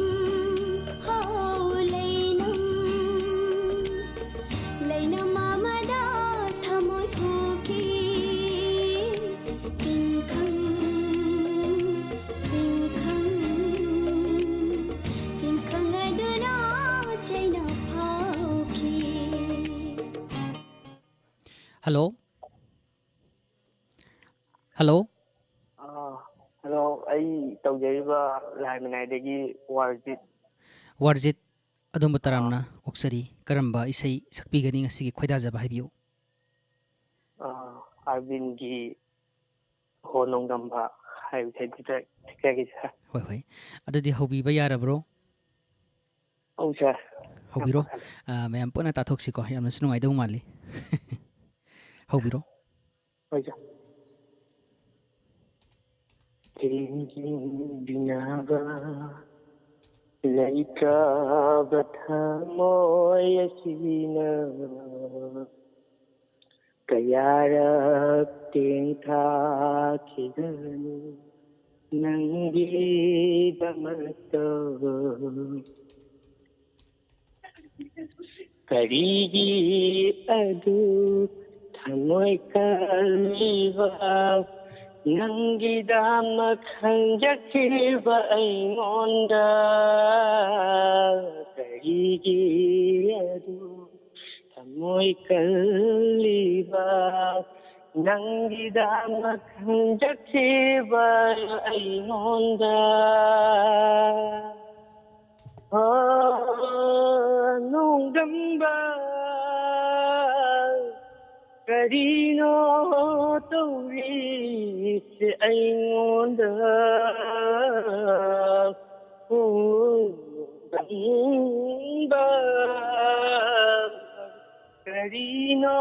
ꯍꯣ, ꯂꯩꯅꯝ, ꯂꯩꯅꯝ ꯑꯃꯗ ꯊꯃꯣꯏ ꯍꯨꯈꯤ꯫ ꯇꯤꯡꯈꯪ, ꯇꯤꯡꯈꯪ, ꯇꯤꯡꯈꯪ ꯑꯗꯨꯅ ꯆꯩꯅꯥ ꯐꯥꯎꯈꯤ꯫ Hello? Hello? ꯑꯥ, hello, ꯑꯩ ꯇꯧꯖꯔꯤꯕ ꯂꯥꯏꯃꯅꯥꯏꯗꯒꯤ ꯋꯥꯔꯖꯤꯠ꯫ ꯋꯥꯔꯖꯤꯠ, ꯑꯗꯣꯝꯕꯨ ꯑꯥ꯫ ꯇꯔꯥꯝꯅ ꯑꯣꯛꯆꯔꯤ꯫ ꯀꯔꯝꯕ ꯏꯁꯩ ꯁꯛꯄꯤꯒꯅꯤ ꯉꯁꯤꯒꯤ ꯈꯣꯏꯗꯥꯖꯕ ꯍꯥꯏꯕꯤꯌꯨ꯫ ꯑꯥ, ꯑꯥꯔꯕꯤꯟꯒꯤ ꯍꯣ ꯅꯣꯡꯗꯝꯕ ꯍꯥꯏꯕ ꯏꯁꯩꯗꯨ ꯁꯛꯆꯒꯦ, sir꯫ ꯍꯣꯏ, ꯍꯣꯏ꯫ ꯑꯗꯨꯗꯤ ꯍꯧꯕꯤꯕ ꯌꯥꯔꯕ꯭ꯔꯣ? ꯑꯧ, sir꯫ ꯍꯧꯕꯤꯔꯣ꯫ ꯌꯥꯝ ꯐꯔꯦ꯫ ꯑ, ꯃꯌꯥꯝ ꯄꯨꯟꯅ ꯇꯥꯊꯣꯛꯁꯤꯀꯣ꯫ ꯌꯥꯝꯅꯁꯨ ꯅꯨꯡꯉꯥꯏꯗꯧ ꯃꯥꯜꯂꯤ꯫ ꯍꯧꯕꯤꯔꯣ꯫ ꯍꯣꯏ, ꯁꯥꯔ꯫ ꯊꯦꯡꯖꯤꯟꯕꯤꯅꯕ ꯂꯩꯇ꯭ꯔꯕ ꯊꯃꯣꯏ ꯑꯁꯤꯅ ꯀꯌꯥꯔꯛ ꯇꯦꯡꯊꯥꯈꯤꯒꯅꯤ ꯅꯪꯒꯤꯗꯃꯛꯇ꯫ ꯀꯔꯤꯒꯤ ꯑꯗꯨ ꯊꯃꯣꯏ ꯀꯜꯂꯤꯕ ꯅꯪꯒꯤꯗꯃꯛ ꯈꯟꯖꯈꯤꯕ ꯑꯩꯉꯣꯟꯗ? ꯀꯔꯤꯒꯤ ꯑꯗꯨ ꯊꯃꯣꯏ ꯀꯜꯂꯤꯕ ꯅꯪꯒꯤꯗꯃꯛ ꯈꯟꯖꯈꯤꯕ ꯑꯩꯉꯣꯟꯗ? ꯍꯣ, ꯅꯣꯡꯗꯝꯕ, ꯀꯔꯤꯅꯣ ꯇꯧꯔꯤꯁꯦ ꯑꯩꯉꯣꯟꯗ? ꯅꯣꯡꯗꯝꯕ, ꯀꯔꯤꯅꯣ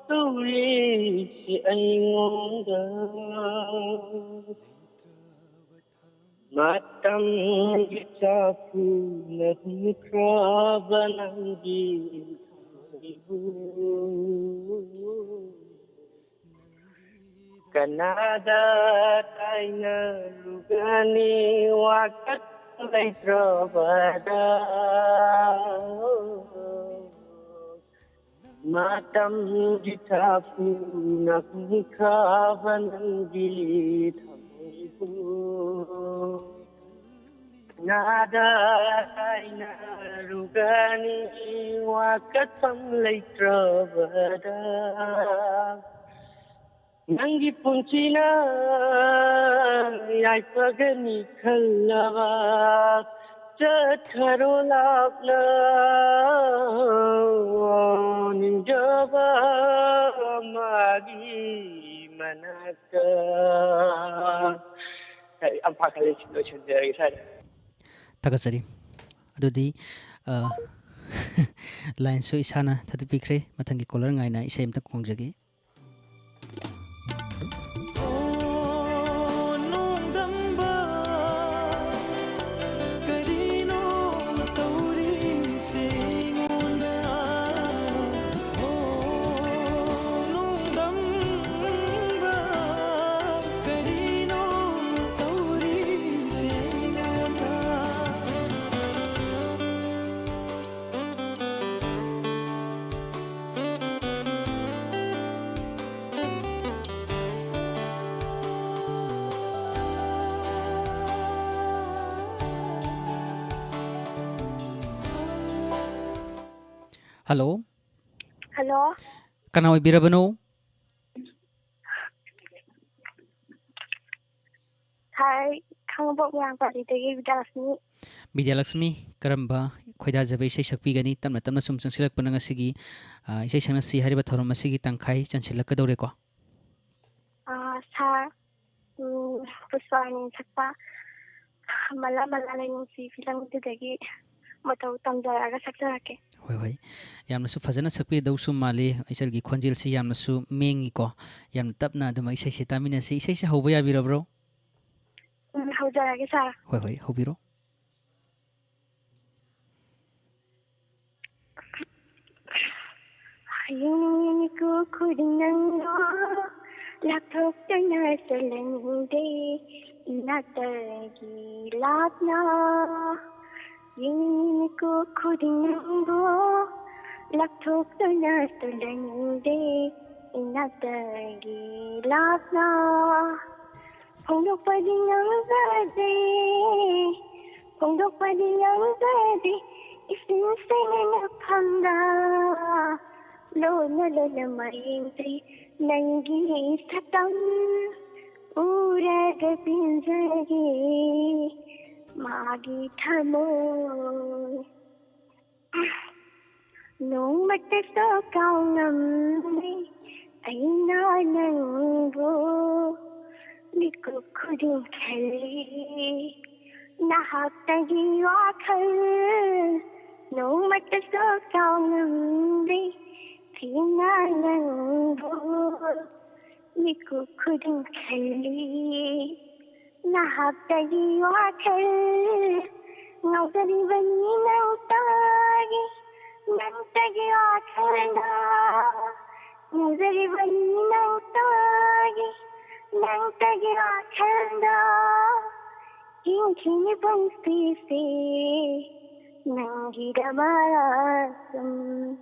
ꯇꯧꯔꯤꯁꯦ ꯑꯩꯉꯣꯟꯗ? ꯃꯇꯝꯒꯤ ꯆꯥꯛꯄꯨꯅ ꯍꯨꯝꯈ꯭ꯔꯕ ꯅꯪꯒꯤ ꯊꯃꯣꯏꯕꯨ ꯀꯅꯥꯗ ꯇꯥꯏꯅꯔꯨꯒꯅꯤ ꯋꯥꯀꯠ ꯂꯩꯇ꯭ꯔꯕꯗ? ꯃꯇꯝꯒꯤ ꯆꯥꯛꯄꯨꯅ ꯍꯨꯝꯈ꯭ꯔꯕ ꯅꯪꯒꯤ ꯊꯃꯣꯏꯕꯨ ꯀꯅꯥꯗ ꯇꯥꯏꯅꯔꯨꯒꯅꯤ ꯋꯥꯀꯠꯐꯝ ꯂꯩꯇ꯭ꯔꯕꯗ? ꯅꯪꯒꯤ ꯄꯨꯟꯁꯤꯅ ꯌꯥꯏꯐꯒꯅꯤ ꯈꯜꯂꯕ ꯆꯠꯈ꯭ꯔꯣ ꯂꯥꯞꯅ ꯅꯤꯡꯖꯕ ꯃꯥꯒꯤ ꯃꯅꯥꯛꯇ꯫ ꯌꯥꯝ ꯐꯥꯈꯠꯂꯦ, ꯁꯤ ꯂꯣꯏꯁꯤꯟꯖꯔꯒꯦ ꯁꯥꯔ꯫ ꯊꯥꯒꯠꯆꯔꯤ꯫ ꯑꯗꯨꯗꯤ, ꯑ, ꯂꯥꯏꯟꯁꯨ ꯏꯁꯥꯅ ꯊꯥꯗꯠꯄꯤꯈ꯭ꯔꯦ꯫ ꯃꯊꯪꯒꯤ ꯀꯣꯂꯔ ꯉꯥꯏꯅ ꯏꯁꯩ ꯑꯝꯇ ꯈꯣꯡꯖꯒꯦ꯫ ꯍꯜꯂꯣ꯫ ꯍꯜꯂꯣ꯫ ꯀꯅꯥ ꯑꯣꯏꯕꯤꯔꯕꯅꯣ? ꯁꯥꯔ, ꯈꯥꯉꯕꯣꯛ ꯃꯣꯏꯔꯥꯡ ꯄꯥꯜꯂꯤꯗꯒꯤ ꯕꯤꯗ꯭ꯌꯥꯂꯛꯁꯃꯤ꯫ ꯕꯤꯗ꯭ꯌꯥꯂꯛꯁꯃꯤ, ꯀꯔꯝꯕ ꯈꯣꯏꯗꯥꯖꯕ ꯏꯁꯩ ꯁꯛꯄꯤꯒꯅꯤ? ꯇꯞꯅ ꯇꯞꯅ ꯁꯨꯝ ꯆꯪꯁꯤꯜꯂꯛꯄꯅ ꯉꯁꯤꯒꯤ, ꯑ, ꯏꯁꯩ ꯁꯛꯅꯁꯤ ꯍꯥꯏꯔꯤꯕ ꯊꯧꯔꯝ ꯑꯁꯤꯒꯤ ꯇꯪꯈꯥꯏ ꯆꯟꯁꯤꯜꯂꯛꯀꯗꯧꯔꯦꯀꯣ꯫ ꯑ, ꯁꯥꯔ, ꯎꯝ, ꯄꯨꯁꯄꯥꯔꯥꯅꯤꯅ ꯁꯛꯄ ꯃꯂꯥ ꯃꯂꯥ ꯂꯩꯅꯨꯡꯁꯤ ꯐꯤꯂꯝꯗꯨꯗꯒꯤ ꯃꯇꯧ ꯇꯝꯖꯔꯛꯑꯒ ꯁꯛꯆꯔꯛꯀꯦ꯫ ꯍꯣꯏ, ꯍꯣꯏ꯫ ꯌꯥꯝꯅꯁꯨ ꯐꯖꯅ ꯁꯛꯄꯤꯗꯧꯁꯨ ꯃꯥꯜꯂꯤ꯫ ꯏꯆꯜꯒꯤ ꯈꯣꯟꯖꯦꯜꯁꯤ ꯌꯥꯝꯅꯁꯨ ꯃꯦꯡꯉꯤꯀꯣ꯫ ꯌꯥꯝꯅ ꯇꯞꯅ ꯑꯗꯨꯝ ꯏꯁꯩꯁꯤ ꯇꯥꯃꯤꯟꯅꯁꯤ꯫ ꯏꯁꯩꯁꯤ ꯍꯧꯕ ꯌꯥꯕꯤꯔꯕ꯭ꯔꯣ? ꯎꯝ, ꯍꯧꯖꯔꯒꯦ, ꯁꯥꯔ꯫ ꯍꯣꯏ, ꯍꯣꯏ, ꯍꯧꯕꯤꯔꯣ꯫ ꯌꯦꯡꯅꯤꯡꯉꯤꯀꯣ ꯈꯨꯗꯤꯡ ꯅꯪꯕꯨ ꯂꯥꯞꯊꯣꯛꯇꯨꯅ ꯆꯠꯂꯅꯤꯡꯗꯦ ꯏꯅꯥꯛꯇꯒꯤ ꯂꯥꯞꯅ꯫ ꯌꯦꯡꯅꯤꯡꯉꯤꯀꯣ ꯈꯨꯗꯤꯡ ꯅꯪꯕꯨ ꯂꯥꯞꯊꯣꯛꯇꯨꯅ ꯆꯠꯂꯅꯤꯡꯗꯦ ꯏꯅꯥꯛꯇꯒꯤ ꯂꯥꯞꯅ꯫ ꯐꯣꯡꯗꯣꯛꯄꯗꯤ ꯉꯝꯖꯗꯦ, ꯐꯣꯡꯗꯣꯛꯄꯗꯤ ꯉꯝꯖꯗꯦ, ꯏꯁꯤꯡ ꯁꯦꯡꯅ ꯐꯝꯗ ꯂꯣꯟꯅ ꯂꯣꯟꯅ ꯃꯔꯦꯡꯗ꯭ꯔꯤ ꯅꯪꯒꯤ ꯁꯛꯇꯝ ꯎꯔꯒ ꯄꯦꯟꯖꯔꯦ ꯃꯥꯒꯤ ꯊꯃꯣꯏ꯫ ꯅꯣꯡꯃꯇꯁꯨ ꯀꯥꯎꯉꯝꯗꯦ ꯑꯩꯅ ꯅꯪꯕꯨ ꯃꯤꯀꯨꯞ ꯈꯨꯗꯤꯡ ꯈꯜꯂꯤ ꯅꯍꯥꯛꯇꯒꯤ ꯋꯥꯈꯜ ꯅꯣꯡꯃꯇꯁꯨ ꯀꯥꯎꯉꯝꯗꯦ ꯊꯦꯡꯅ ꯅꯪꯕꯨ꯫ ꯃꯤꯀꯨꯞ ꯈꯨꯗꯤꯡ ꯈꯜꯂꯤ ꯅꯍꯥꯛꯇꯒꯤ ꯋꯥꯈꯜ꯫ ꯉꯥꯎꯖꯔꯤꯕꯅꯤ ꯅꯪꯇꯒꯤ, ꯅꯪꯇꯒꯤ ꯋꯥꯈꯜꯗ꯫ ꯉꯥꯎꯖꯔꯤꯕꯅꯤ ꯅꯪꯇꯒꯤ, ꯅꯪꯇꯒꯤ ꯋꯥꯈꯜꯗ꯫ ꯍꯤꯡꯈꯤꯅꯤ ꯄꯨꯟꯁꯤꯁꯦ ꯅꯪꯒꯤꯗꯃꯛ ꯁꯨꯝ꯫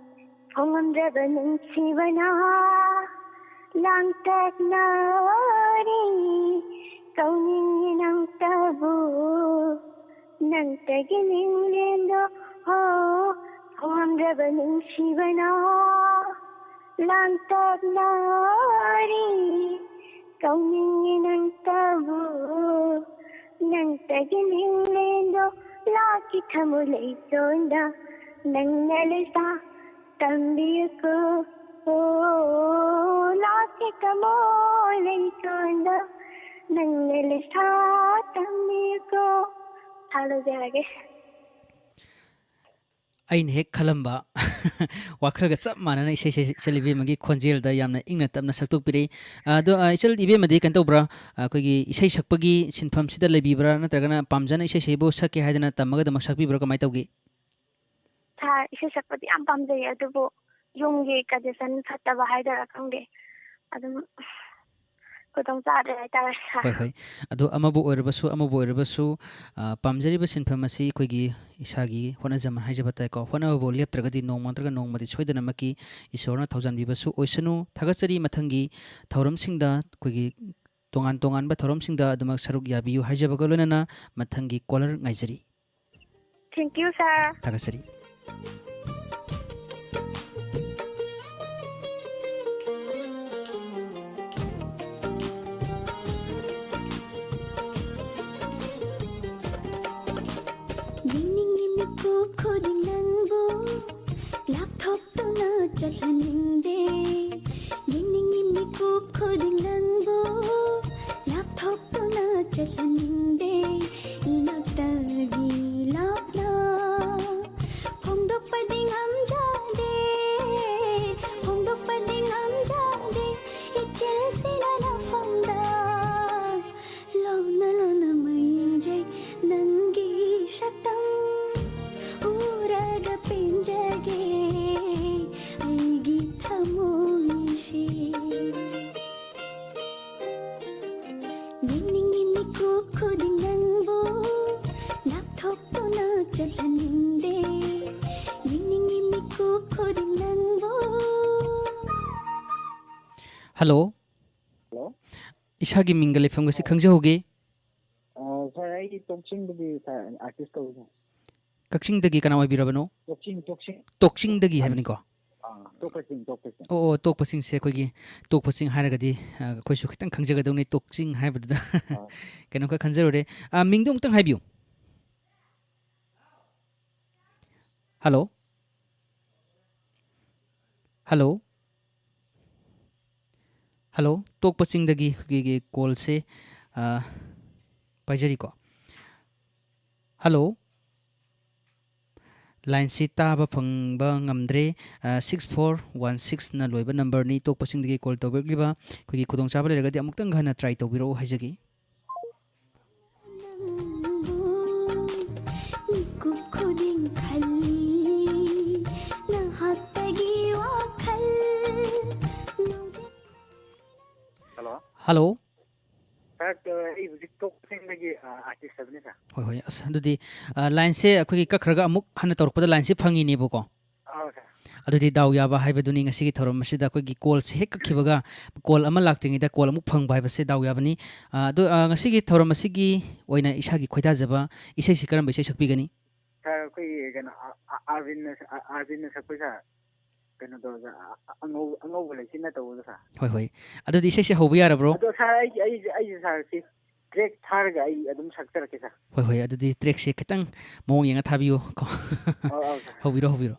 ꯐꯣꯡꯉꯝꯗ꯭ꯔꯕ ꯅꯨꯡꯁꯤꯕꯅ ꯂꯥꯡꯇꯛꯅꯔꯤ꯫ ꯀꯧꯅꯤꯡꯉꯤ ꯅꯪꯇꯕꯨ, ꯅꯪꯇꯒꯤ ꯃꯤꯡꯂꯦꯟꯗꯣ꯫ ꯍꯣ, ꯐꯣꯡꯉꯝꯗ꯭ꯔꯕ ꯅꯨꯡꯁꯤꯕꯅ ꯂꯥꯡꯇꯛꯅꯔꯤ꯫ ꯀꯧꯅꯤꯡꯉꯤ ꯅꯪꯇꯕꯨ, ꯅꯪꯇꯒꯤ ꯃꯤꯡꯂꯦꯟꯗꯣ꯫ ꯂꯥꯛꯀꯤ ꯊꯃꯣꯏ ꯂꯩꯇꯣꯟꯗ ꯅꯪꯅ ꯂꯩꯁꯥ ꯇꯝꯕꯤꯌꯨꯀꯣ꯫ ꯑꯣ, ꯂꯥꯛꯀꯤ ꯊꯃꯣꯏ ꯂꯩꯇꯣꯟꯗ ꯅꯪꯅ ꯂꯩꯁꯥ ꯇꯝꯕꯤꯌꯨꯀꯣ꯫ ꯁꯥ ꯂꯣꯏꯖꯔꯒꯦ꯫ ꯑꯩꯅ ꯍꯦꯛ ꯈꯜꯂꯝꯕ ꯋꯥꯈꯜꯒ ꯆꯞ ꯃꯥꯟꯅꯅ ꯏꯁꯩ ꯁꯛ-, ꯁꯛꯂꯤꯕꯤ ꯑꯃꯒꯤ ꯈꯣꯟꯖꯦꯜꯗ ꯌꯥꯝꯅ ꯏꯪꯅ ꯇꯞꯅ ꯁꯛꯇꯣꯛꯄꯤꯔꯛꯏ꯫ ꯑꯗꯣ, ꯑ, ꯏꯆꯜ ꯏꯕꯦꯝꯃꯗꯤ ꯀꯩꯅꯣ ꯇꯧꯕ꯭ꯔꯥ? ꯑꯩꯈꯣꯏꯒꯤ ꯏꯁꯩ ꯁꯛꯄꯒꯤ ꯁꯤꯟꯐꯝꯁꯤꯗ ꯂꯩꯕꯤꯕ꯭ꯔꯥ? ꯅꯠꯇ꯭ꯔꯒꯅ ꯄꯥꯝꯖꯅ ꯏꯁꯩ ꯁꯛꯏꯕꯨ ꯁꯛꯀꯦ ꯍꯥꯏꯗꯅ ꯇꯝꯃꯒ ꯑꯗꯨꯃꯛ ꯁꯛꯄꯤꯕ꯭ꯔꯥ? ꯀꯃꯥꯏꯅ ꯇꯧꯒꯦ? ꯁꯥꯔ, ꯏꯁꯩ ꯁꯛꯄꯗꯤ ꯌꯥꯝ ꯄꯥꯝꯖꯩ, ꯑꯗꯨꯕꯨ ꯌꯨꯝꯒꯤ ꯀꯟꯗꯤꯁꯟ ꯐꯠꯇꯕ ꯍꯥꯏꯗꯣꯏꯔꯥ ꯈꯪꯗꯦ, ꯑꯗꯨꯝ ꯈꯨꯗꯣꯡ ꯆꯥꯗ꯭ꯔꯦ ꯍꯥꯏꯇꯥꯔꯦ, ꯁꯥꯔ꯫ ꯍꯣꯏ, ꯍꯣꯏ꯫ ꯑꯗꯣ ꯑꯃꯕꯨ ꯑꯣꯏꯔꯕꯁꯨ, ꯑꯃꯕꯨ ꯑꯣꯏꯔꯕꯁꯨ, ꯑ, ꯄꯥꯝꯖꯔꯤꯕ ꯁꯤꯟꯐꯝ ꯑꯁꯤ ꯑꯩꯈꯣꯏꯒꯤ ꯏꯁꯥꯒꯤ ꯍꯣꯠꯅꯖꯃꯟ ꯍꯥꯏꯖꯕ ꯇꯥꯏꯀꯣ꯫ ꯍꯣꯠꯅꯕꯕꯨ ꯂꯦꯞꯇ꯭ꯔꯒꯗꯤ ꯅꯣꯡꯃ ꯅꯠꯇ꯭ꯔꯒ ꯅꯣꯡꯃꯗꯤ ꯁꯣꯏꯗꯅꯃꯛꯀꯤ ꯏꯁꯣꯔꯅ ꯊꯧꯖꯥꯟꯕꯤꯕꯁꯨ ꯑꯣꯏꯁꯅꯨ꯫ ꯊꯥꯒꯠꯆꯔꯤ꯫ ꯃꯊꯪꯒꯤ ꯊꯧꯔꯝꯁꯤꯡꯗ, ꯑꯩꯈꯣꯏꯒꯤ ꯇꯣꯉꯥꯟ ꯇꯣꯉꯥꯟꯕ ꯊꯧꯔꯝꯁꯤꯡꯗ ꯑꯗꯨꯃꯛ ꯁꯔꯨꯛ ꯌꯥꯕꯤꯌꯨ ꯍꯥꯏꯖꯕꯒ ꯂꯣꯏꯅꯅ ꯃꯊꯪꯒꯤ ꯀꯣꯂꯔ ꯉꯥꯏꯖꯔꯤ꯫ Thank you, sir. ꯊꯥꯒꯠꯆꯔꯤ꯫ ꯌꯦꯡꯅꯤꯡꯉꯤ ꯃꯤꯀꯨꯞ ꯈꯨꯗꯤꯡ ꯅꯪꯕꯨ, ꯂꯥꯞꯊꯣꯛꯇꯨꯅ ꯆꯠꯍꯟꯅꯤꯡꯗꯦ꯫ ꯌꯦꯡꯅꯤꯡꯉꯤ ꯃꯤꯀꯨꯞ ꯈꯨꯗꯤꯡ ꯅꯪꯕꯨ, ꯂꯥꯞꯊꯣꯛꯇꯨꯅ ꯆꯠꯍꯟꯅꯤꯡꯗꯦ꯫ ꯏꯅꯥꯛꯇꯒꯤ ꯂꯥꯞꯅ ꯍꯜꯂꯣ꯫ ꯍꯜꯂꯣ꯫ ꯏꯁꯥꯒꯤ ꯃꯤꯡꯒ ꯂꯩꯐꯝꯒꯁꯤ ꯈꯪꯖꯍꯧꯒꯦ꯫ ꯑ, ꯁꯥꯔ, ꯑꯩ ꯇꯣꯛꯆꯤꯡꯗꯒꯤ ꯁꯥꯔ, ꯑꯥꯔꯇꯤꯁ ꯀꯧꯏ, ꯁꯥꯔ꯫ ꯀꯛꯆꯤꯡꯗꯒꯤ ꯀꯅꯥ ꯑꯣꯏꯕꯤꯔꯕꯅꯣ? ꯇꯣꯛꯆꯤꯡ, ꯇꯣꯛꯆꯤꯡ꯫ ꯇꯣꯛꯆꯤꯡꯗꯒꯤ ꯍꯥꯏꯕꯅꯤꯀꯣ? ꯑꯥ, ꯇꯣꯛꯄ ꯆꯤꯡ, ꯇꯣꯛꯄ ꯆꯤꯡ꯫ ꯑꯣ, ꯑꯣ, ꯇꯣꯛꯄ ꯆꯤꯡꯁꯦ ꯑꯩꯈꯣꯏꯒꯤ, ꯇꯣꯛꯄ ꯆꯤꯡ ꯍꯥꯏꯔꯒꯗꯤ, ꯑ, ꯑꯩꯈꯣꯏꯁꯨ ꯈꯤꯇꯪ ꯈꯪꯖꯒꯗꯧꯅꯤ, ꯇꯣꯛꯆꯤꯡ ꯍꯥꯏꯕꯗꯨꯗ꯫ ꯑꯥ꯫ ꯀꯩꯅꯣ ꯈꯔ ꯈꯟꯖꯔꯨꯔꯦ꯫ ꯑ, ꯃꯤꯡꯗꯣ ꯑꯃꯨꯛꯇꯪ ꯍꯥꯏꯕꯤꯌꯨ꯫ ꯍꯜꯂꯣ? ꯍꯜꯂꯣ? ꯍꯜꯂꯣ? ꯇꯣꯛꯄ ꯆꯤꯡꯗꯒꯤ ꯑꯩꯈꯣꯏꯒꯤ ꯀꯣꯜꯁꯦ, ꯑ, ꯄꯥꯏꯖꯔꯤꯀꯣ꯫ ꯍꯜꯂꯣ? ꯂꯥꯏꯟꯁꯤ ꯇꯥꯕ ꯐꯪꯕ ꯉꯝꯗ꯭ꯔꯦ꯫ ꯑ, ꯁꯤꯛꯁ ꯐꯣꯔ ꯋꯥꯟ ꯁꯤꯛꯁꯅ ꯂꯣꯏꯕ ꯅꯝꯕꯔꯅꯤ꯫ ꯇꯣꯛꯄꯁꯤꯡꯗꯒꯤ ꯀꯣꯜ ꯇꯧꯕꯤꯔꯛꯂꯤꯕ꯫ ꯑꯩꯈꯣꯏꯒꯤ ꯈꯨꯗꯣꯡꯆꯥꯕ ꯂꯩꯔꯒꯗꯤ ꯑꯃꯨꯛꯇꯪ ꯍꯟꯅ ꯇ꯭ꯔꯥꯏ ꯇꯧꯕꯤꯔꯛꯎ ꯍꯥꯏꯖꯒꯦ꯫ ꯅꯪꯕꯨ ꯃꯤꯀꯨꯞ ꯈꯨꯗꯤꯡ ꯈꯜꯂꯤ, ꯅꯍꯥꯛꯇꯒꯤ ꯋꯥꯈꯜ ꯂꯧꯖ- ꯍꯜꯂꯣ꯫ ꯍꯜꯂꯣ꯫ ꯁꯥꯔ, ꯑ, ꯑꯩ ꯍꯧꯖꯤꯛ ꯇꯣꯛꯆꯤꯡꯗꯒꯤ, ꯑ, ꯑꯥꯔꯇꯤꯁ ꯍꯥꯏꯕꯅꯤ, ꯁꯥꯔ꯫ ꯍꯣꯏ, ꯍꯣꯏ꯫ ꯑꯁ, ꯑꯗꯨꯗꯤ, ꯑ, ꯂꯥꯏꯟꯁꯦ ꯑꯩꯈꯣꯏꯒꯤ ꯀꯛꯈ꯭ꯔꯒ ꯑꯃꯨꯛ ꯍꯟꯅ ꯇꯧꯔꯛꯄꯗ ꯂꯥꯏꯟꯁꯦ ꯐꯪꯉꯤꯅꯦꯕꯀꯣ꯫ ꯑꯧ, ꯁꯥꯔ꯫ ꯑꯗꯨꯗꯤ ꯗꯥꯎ ꯌꯥꯕ ꯍꯥꯏꯕꯗꯨꯅꯤ ꯉꯁꯤꯒꯤ ꯊꯧꯔꯝ ꯑꯁꯤꯗ ꯑꯩꯈꯣꯏꯒꯤ ꯀꯣꯜꯁꯦ ꯍꯦꯛ ꯀꯛꯈꯤꯕꯒ ꯀꯣꯜ ꯑꯃ ꯂꯥꯛꯇ꯭ꯔꯤꯉꯩꯗ ꯀꯣꯜ ꯑꯃꯨꯛ ꯐꯪꯕ ꯍꯥꯏꯕꯁꯦ ꯗꯥꯎ ꯌꯥꯕꯅꯤ꯫ ꯑ, ꯑꯗꯨ, ꯑ, ꯉꯁꯤꯒꯤ ꯊꯧꯔꯝ ꯑꯁꯤꯒꯤ ꯑꯣꯏꯅ ꯏꯁꯥꯒꯤ ꯈꯣꯏꯗꯥꯖꯕ ꯏꯁꯩꯁꯤ ꯀꯔꯝꯕ ꯏꯁꯩ ꯁꯛꯄꯤꯒꯅꯤ? ꯁꯥꯔ, ꯑꯩꯈꯣꯏꯒꯤ ꯀꯩꯅꯣ, ꯑ-, ꯑ-, ꯑꯥꯔꯕꯤꯟꯅ ꯁ-, ꯑ-, ꯑꯥꯔꯕꯤꯟꯅ ꯁꯛꯄ, ꯁꯥꯔ, ꯀꯩꯅꯣ ꯇꯧꯔꯒ, ꯑ-, ꯑ-, ꯑꯉꯧ-, ꯑꯉꯧꯕ ꯂꯩꯆꯤꯟꯅ ꯇꯧꯕꯗꯣ, ꯁꯥꯔ꯫ ꯍꯣꯏ, ꯍꯣꯏ꯫ ꯑꯗꯨꯗꯤ ꯏꯁꯩꯁꯦ ꯍꯧꯕ ꯌꯥꯔꯕ꯭ꯔꯣ? ꯑꯗꯣ, ꯁꯥꯔ, ꯑꯩꯒꯤ, ꯑꯩꯒꯤ, ꯑꯩꯒꯤ, ꯁꯥꯔ, ꯁꯤ ꯇ꯭ꯔꯦꯛ ꯊꯥꯔꯒ ꯑꯩ ꯑꯗꯨꯝ ꯁꯛꯆꯔꯛꯀꯦ, ꯁꯥꯔ꯫ ꯍꯣꯏ, ꯍꯣꯏ꯫ ꯑꯗꯨꯗꯤ ꯇ꯭ꯔꯦꯛꯁꯦ ꯈꯤꯇꯪ ꯃꯑꯣꯡ ꯌꯦꯡꯉ ꯊꯥꯕꯤꯌꯨ ꯀꯣ꯫ ꯑꯧ, ꯑꯧ, ꯁꯥꯔ꯫ ꯍꯧꯕꯤꯔꯣ, ꯍꯧꯕꯤꯔꯣ꯫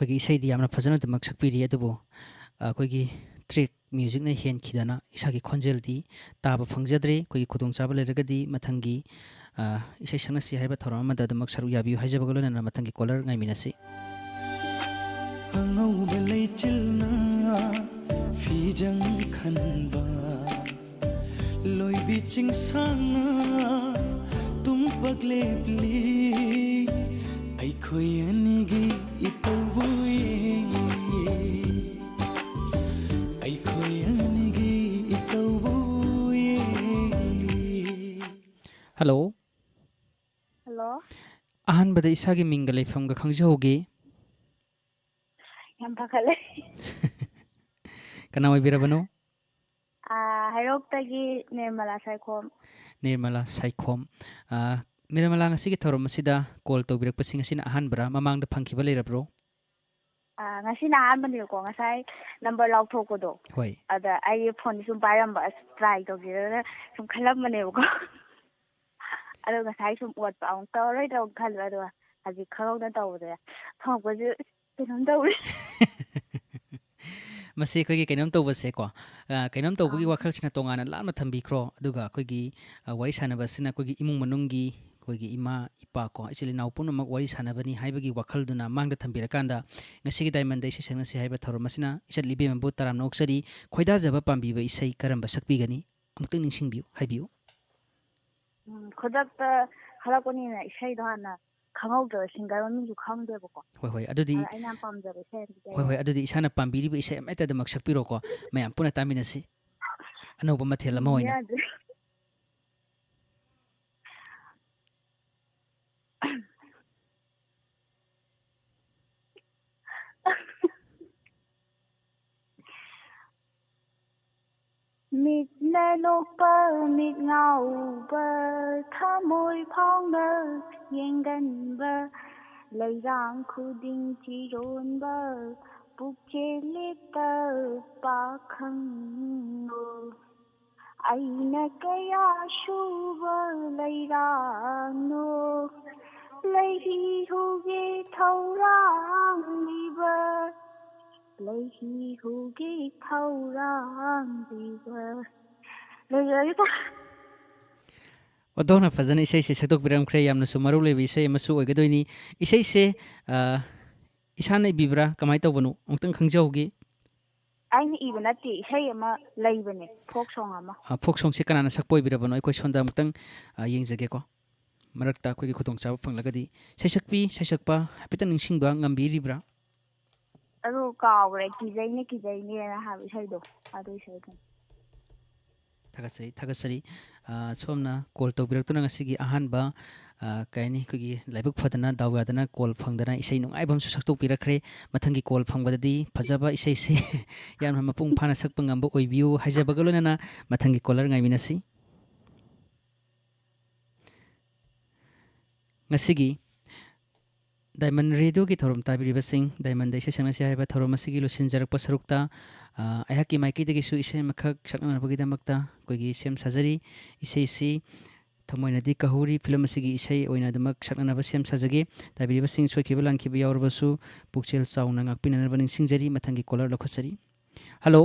ꯑꯩꯈꯣꯏꯒꯤ ꯏꯁꯩꯗꯤ ꯌꯥꯝꯅ ꯐꯖꯅ ꯑꯗꯨꯃꯛ ꯁꯛꯄꯤꯔꯤ, ꯑꯗꯨꯕꯨ, ꯑ, ꯑꯩꯈꯣꯏꯒꯤ track musicꯅ ꯍꯦꯟꯈꯤꯗꯅ ꯏꯁꯥꯒꯤ ꯈꯣꯟꯖꯦꯜꯗꯤ ꯇꯥꯕ ꯐꯪꯖꯗ꯭ꯔꯦ꯫ ꯑꯩꯈꯣꯏꯒꯤ ꯈꯨꯗꯣꯡꯆꯥꯕ ꯂꯩꯔꯒꯗꯤ ꯃꯊꯪꯒꯤ, ꯑ, ꯏꯁꯩ ꯁꯛꯅꯁꯤ ꯍꯥꯏꯕ ꯊꯧꯔꯝ ꯑꯃꯗ ꯑꯗꯨꯃꯛ ꯁꯔꯨꯛ ꯌꯥꯕꯤꯌꯨ ꯍꯥꯏꯖꯕꯒ ꯂꯣꯏꯅꯅ ꯃꯊꯪꯒꯤ caller ꯉꯥꯏꯃꯤꯟꯅꯁꯤ꯫ ꯑꯉꯧꯕ ꯂꯩꯆꯤꯜꯅ ꯐꯤꯖꯪ ꯈꯟꯕ, ꯂꯣꯏꯕꯤ ꯆꯤꯡꯁꯥꯡꯅ ꯇꯨꯝꯄꯥꯛ ꯂꯦꯞꯂꯤ꯫ ꯑꯩꯈꯣꯏ ꯑꯅꯤꯒꯤ ꯏꯇꯧꯕꯨ ꯌꯦꯡꯂꯤ꯫ ꯑꯩꯈꯣꯏ ꯑꯅꯤꯒꯤ ꯏꯇꯧꯕꯨ ꯌꯦꯡꯂꯤ꯫ Hello꯫ Hello꯫ ꯑꯍꯥꯟꯕꯗ ꯏꯁꯥꯒꯤ ꯃꯤꯡꯒ ꯂꯩꯐꯝꯒ ꯈꯪꯖꯍꯧꯒꯦ꯫ ꯌꯥꯝ ꯄꯥꯈꯠꯂꯦ꯫ ꯀꯅꯥ ꯑꯣꯏꯕꯤꯔꯕꯅꯣ? ꯑꯥ, ꯍꯩꯔꯣꯛꯇꯒꯤ ꯅꯤꯔꯃꯂꯥ ꯁꯥꯏꯈꯣꯝ꯫ ꯅꯤꯔꯃꯂꯥ ꯁꯥꯏꯈꯣꯝ꯫ ꯑꯥ, ꯅꯤꯔꯃꯂꯥ, ꯉꯁꯤꯒꯤ ꯊꯧꯔꯝ ꯑꯁꯤꯗ call ꯇꯧꯕꯤꯔꯛꯄꯁꯤ ꯉꯁꯤꯅ ꯑꯍꯥꯟꯕꯔꯥ? ꯃꯃꯥꯡꯗ ꯐꯪꯈꯤꯕ ꯂꯩꯔꯕ꯭ꯔꯣ? ꯑꯥ, ꯉꯁꯤꯅ ꯑꯍꯥꯟꯕꯅꯦꯕꯀꯣ, ꯉꯁꯥꯏ number ꯂꯥꯎꯊꯣꯛꯄꯗꯣ꯫ ꯍꯣꯏ꯫ ꯑꯗ ꯑꯩꯒꯤ phoneꯁꯦ ꯁꯨꯝ ꯄꯥꯏꯔꯝꯕ, ꯑꯁ, try ꯇꯧꯁꯤꯔꯅ ꯁꯨꯝ ꯈꯜꯂꯝꯕꯅꯦꯕꯀꯣ꯫ ꯑꯗꯣ ꯉꯁꯥꯏ ꯁꯨꯝ ꯑꯣꯠꯄ ꯑꯃꯨꯛ ꯇꯧꯔꯔꯣꯏꯗ꯭ꯔꯥ ꯑꯃꯨꯛ ꯈꯜꯂꯨꯔꯦ, ꯑꯗꯨꯒ ꯍꯧꯖꯤꯛ ꯈꯪꯍꯧꯗꯅ ꯇꯧꯕꯗ ꯐꯪꯉꯛꯄꯁꯨ ꯀꯩꯅꯣꯝ ꯇꯧꯔꯦ꯫ ꯃꯁꯤ ꯑꯩꯈꯣꯏꯒꯤ ꯀꯩꯅꯣꯝ ꯇꯧꯕꯁꯦꯀꯣ, ꯑ, ꯀꯩꯅꯣꯝ ꯇꯧꯕꯒꯤ ꯑꯥ꯫ ꯋꯥꯈꯜꯁꯤꯅ ꯇꯣꯉꯥꯟꯅ ꯂꯥꯞꯅ ꯊꯝꯕꯤꯈ꯭ꯔꯣ, ꯑꯗꯨꯒ ꯑꯩꯈꯣꯏꯒꯤ, ꯑ, ꯋꯥꯔꯤ ꯁꯥꯟꯅꯕꯁꯤꯅ ꯑꯩꯈꯣꯏꯒꯤ ꯏꯃꯨꯡ ꯃꯅꯨꯡꯒꯤ, ꯑꯩꯈꯣꯏꯒꯤ ꯏꯃꯥ, ꯏꯄꯥ ꯀꯣ, ꯏꯆꯤꯜ ꯏꯅꯥꯎ ꯄꯨꯝꯅꯃꯛ ꯋꯥꯔꯤ ꯁꯥꯟꯅꯕꯅꯤ ꯍꯥꯏꯕꯒꯤ ꯋꯥꯈꯜꯗꯨꯅ ꯃꯥꯡꯗ ꯊꯝꯕꯤꯔꯀꯥꯟꯗ, ꯉꯁꯤꯒꯤ Diamondꯗ ꯏꯁꯩ ꯁꯛꯅꯁꯤ ꯍꯥꯏꯕ ꯊꯧꯔꯝ ꯑꯁꯤꯅ ꯏꯆꯟ ꯏꯕꯦꯝꯃꯕꯨ ꯇꯔꯥꯝꯅ ꯑꯣꯛꯆꯔꯤ꯫ ꯈꯣꯏꯗꯥꯖꯕ ꯄꯥꯝꯕꯤꯕ ꯏꯁꯩ ꯀꯔꯝꯕ ꯁꯛꯄꯤꯒꯅꯤ? ꯑꯃꯨꯛꯇꯪ ꯅꯤꯡꯁꯤꯡꯕꯤꯌꯨ, ꯍꯥꯏꯕꯤꯌꯨ꯫ ꯎꯝ, ꯈꯨꯗꯛꯇ ꯈꯜꯂꯛꯄꯅꯤꯅ ꯏꯁꯩꯗꯣ ꯍꯥꯟꯅ ꯈꯪꯍꯧꯗ꯭ꯔꯕ, singer ꯃꯃꯤꯡꯁꯨ ꯈꯪꯗꯦꯕꯀꯣ꯫ ꯍꯣꯏ, ꯍꯣꯏ, ꯑꯗꯨꯗꯤ ꯑꯗ ꯑꯩꯅ ꯌꯥꯝ ꯄꯥꯝꯖꯕ ꯏꯁꯩ ꯑꯃꯗꯤ ꯍꯣꯏ, ꯍꯣꯏ, ꯂꯩꯌꯦ꯫ ꯑꯗꯨꯗꯤ ꯏꯁꯥꯅ ꯄꯥꯝꯕꯤꯔꯤꯕ ꯏꯁꯩ ꯑꯃꯍꯦꯛꯇ ꯑꯗꯨꯃꯛ ꯁꯛꯄꯤꯔꯣꯀꯣ꯫ ꯃꯌꯥꯝ ꯄꯨꯟꯅ ꯇꯥꯃꯤꯟꯅꯁꯤ꯫ ꯑꯅꯧꯕ ꯃꯊꯦꯜ ꯑꯃ ꯎꯝ, ꯑꯣꯏꯅ꯫ ꯌꯥꯗ꯭ꯔꯦ꯫ ꯃꯤꯠꯅ ꯅꯣꯛꯄ ꯃꯤꯠ ꯉꯥꯎꯕ, ꯊꯃꯣꯏ ꯐꯥꯎꯅ ꯌꯦꯡꯒꯟꯕ, ꯂꯩꯔꯥꯡ ꯈꯨꯗꯤꯡ ꯆꯤꯔꯣꯟꯕ, ꯄꯨꯛꯆꯦꯜ ꯂꯤꯛꯄ ꯄꯥꯈꯪꯕꯨ ꯑꯩꯅ ꯀꯌꯥ ꯁꯨꯕ ꯂꯩꯔꯥꯡꯅꯣ? ꯂꯩꯍꯤ ꯍꯨꯒꯤ ꯊꯧꯔꯥꯡꯂꯤꯕ, ꯂꯩꯍꯤ ꯍꯨꯒꯤ ꯊꯧꯔꯥꯡꯂꯤꯕ꯫ ꯂꯣꯏꯖꯔꯒꯦ꯫ ꯑꯣꯟꯊꯣꯛꯅ ꯐꯖꯅ ꯏꯁꯩꯁꯦ ꯁꯛꯇꯣꯛꯄꯤꯔꯝꯈ꯭ꯔꯦ꯫ ꯌꯥꯝꯅꯁꯨ ꯃꯔꯨ ꯂꯩꯕ ꯏꯁꯩ ꯑꯃꯁꯨ ꯑꯣꯏꯒꯗꯣꯏꯅꯤ꯫ ꯏꯁꯩꯁꯦ, ꯑ, ꯏꯁꯥꯅ ꯏꯕꯤꯕ꯭ꯔꯥ? ꯀꯃꯥꯏꯅ ꯇꯧꯕꯅꯣ? ꯑꯃꯨꯛꯇꯪ ꯈꯪꯖꯍꯧꯒꯦ꯫ ꯑꯩꯅ ꯏꯕ ꯅꯠꯇꯦ, ꯏꯁꯩ ꯑꯃ ꯂꯩꯕꯅꯦ, ꯐꯣꯛ ꯁꯣꯡ ꯑꯃ꯫ ꯑ, ꯐꯣꯛ ꯁꯣꯡꯁꯦ ꯀꯅꯥꯅ ꯁꯛꯄ ꯑꯣꯏꯕꯤꯔꯕꯅꯣ? ꯑꯩꯈꯣꯏ ꯁꯣꯝꯗ ꯑꯃꯨꯛꯇꯪ, ꯑ, ꯌꯦꯡꯖꯒꯦꯀꯣ꯫ ꯃꯔꯛꯇ ꯑꯩꯈꯣꯏꯒꯤ ꯈꯨꯗꯣꯡꯆꯥꯕ ꯐꯪꯂꯒꯗꯤ, ꯁꯩꯁꯛꯄꯤ, ꯁꯩꯁꯛꯄ ꯍꯥꯏꯐꯦꯠꯇꯪ ꯅꯤꯡꯁꯤꯡꯕ ꯉꯝꯕꯤꯔꯤꯕ꯭ꯔꯥ? ꯑꯗꯨ ꯀꯥꯎꯈ꯭ꯔꯦ, "ꯀꯤꯖꯩꯅꯦ ꯀꯤꯖꯩꯅꯦꯅ" ꯍꯥꯏꯕ ꯏꯁꯩꯗꯣ, ꯑꯗꯨ ꯏꯁꯩꯗꯣ꯫ ꯊꯥꯒꯠꯆꯔꯤ, ꯊꯥꯒꯠꯆꯔꯤ꯫ ꯑ, ꯁꯣꯝꯅ ꯀꯣꯜ ꯇꯧꯕꯤꯔꯛꯇꯨꯅ ꯉꯁꯤꯒꯤ ꯑꯍꯥꯟꯕ, ꯑ, ꯀꯩ ꯍꯥꯏꯅꯤ, ꯑꯩꯈꯣꯏꯒꯤ ꯂꯥꯏꯕꯛ ꯐꯗꯅ, ꯗꯥꯎ ꯌꯥꯗꯅ ꯀꯣꯜ ꯐꯪꯗꯅ ꯏꯁꯩ ꯅꯨꯡꯉꯥꯏꯕ ꯑꯃꯁꯨ ꯁꯛꯇꯣꯛꯄꯤꯔꯛꯈ꯭ꯔꯦ꯫ ꯃꯊꯪꯒꯤ ꯀꯣꯜ ꯐꯪꯕꯗꯗꯤ ꯐꯖꯕ ꯏꯁꯩꯁꯤ ꯌꯥꯝꯅ ꯃꯄꯨꯡ ꯐꯥꯅ ꯁꯛꯄ ꯉꯝꯕ ꯑꯣꯏꯕꯤꯌꯨ ꯍꯥꯏꯖꯕꯒ ꯂꯣꯏꯅꯅ ꯃꯊꯪꯒꯤ ꯀꯣꯂꯔ ꯉꯥꯏꯃꯤꯟꯅꯁꯤ꯫ ꯉꯁꯤꯒꯤ ꯗꯥꯏꯃꯟ ꯔꯦꯗꯤꯑꯣꯒꯤ ꯊꯧꯔꯝ ꯇꯥꯕꯤꯔꯤꯕꯁꯤꯡ, ꯗꯥꯏꯃꯟꯗ ꯏꯁꯩ ꯁꯛꯅꯁꯤ ꯍꯥꯏꯕ ꯊꯧꯔꯝ ꯑꯁꯤꯒꯤ ꯂꯣꯏꯁꯤꯟꯖꯔꯛꯄ ꯁꯔꯨꯛꯇ, ꯑ, ꯑꯩꯍꯥꯛꯀꯤ ꯃꯥꯏꯀꯩꯗꯒꯤꯁꯨ ꯏꯁꯩ ꯑꯃꯈꯛ ꯁꯛꯅꯅꯕꯒꯤꯗꯃꯛꯇ ꯑꯩꯈꯣꯏꯒꯤ ꯁꯦꯝ ꯁꯥꯖꯔꯤ꯫ ꯏꯁꯩꯁꯤ ꯊꯃꯣꯏꯅꯗꯤ ꯀꯍꯧꯔꯤ ꯐꯤꯂꯝ ꯑꯁꯤꯒꯤ ꯏꯁꯩ ꯑꯣꯏꯅ ꯑꯗꯨꯃꯛ ꯁꯛꯅꯅꯕ ꯁꯦꯝ ꯁꯥꯖꯒꯦ꯫ ꯇꯥꯕꯤꯔꯤꯕꯁꯤꯡ ꯁꯣꯏꯈꯤꯕ ꯂꯥꯟꯈꯤꯕ ꯌꯥꯎꯔꯕꯁꯨ ꯄꯨꯛꯆꯦꯜ ꯆꯥꯎꯅ ꯉꯥꯛꯄꯤꯅꯅꯕ ꯅꯤꯡꯁꯤꯡꯖꯔꯤ꯫ ꯃꯊꯪꯒꯤ ꯀꯣꯂꯔ ꯂꯧꯈꯠꯆꯔꯤ꯫ Hello.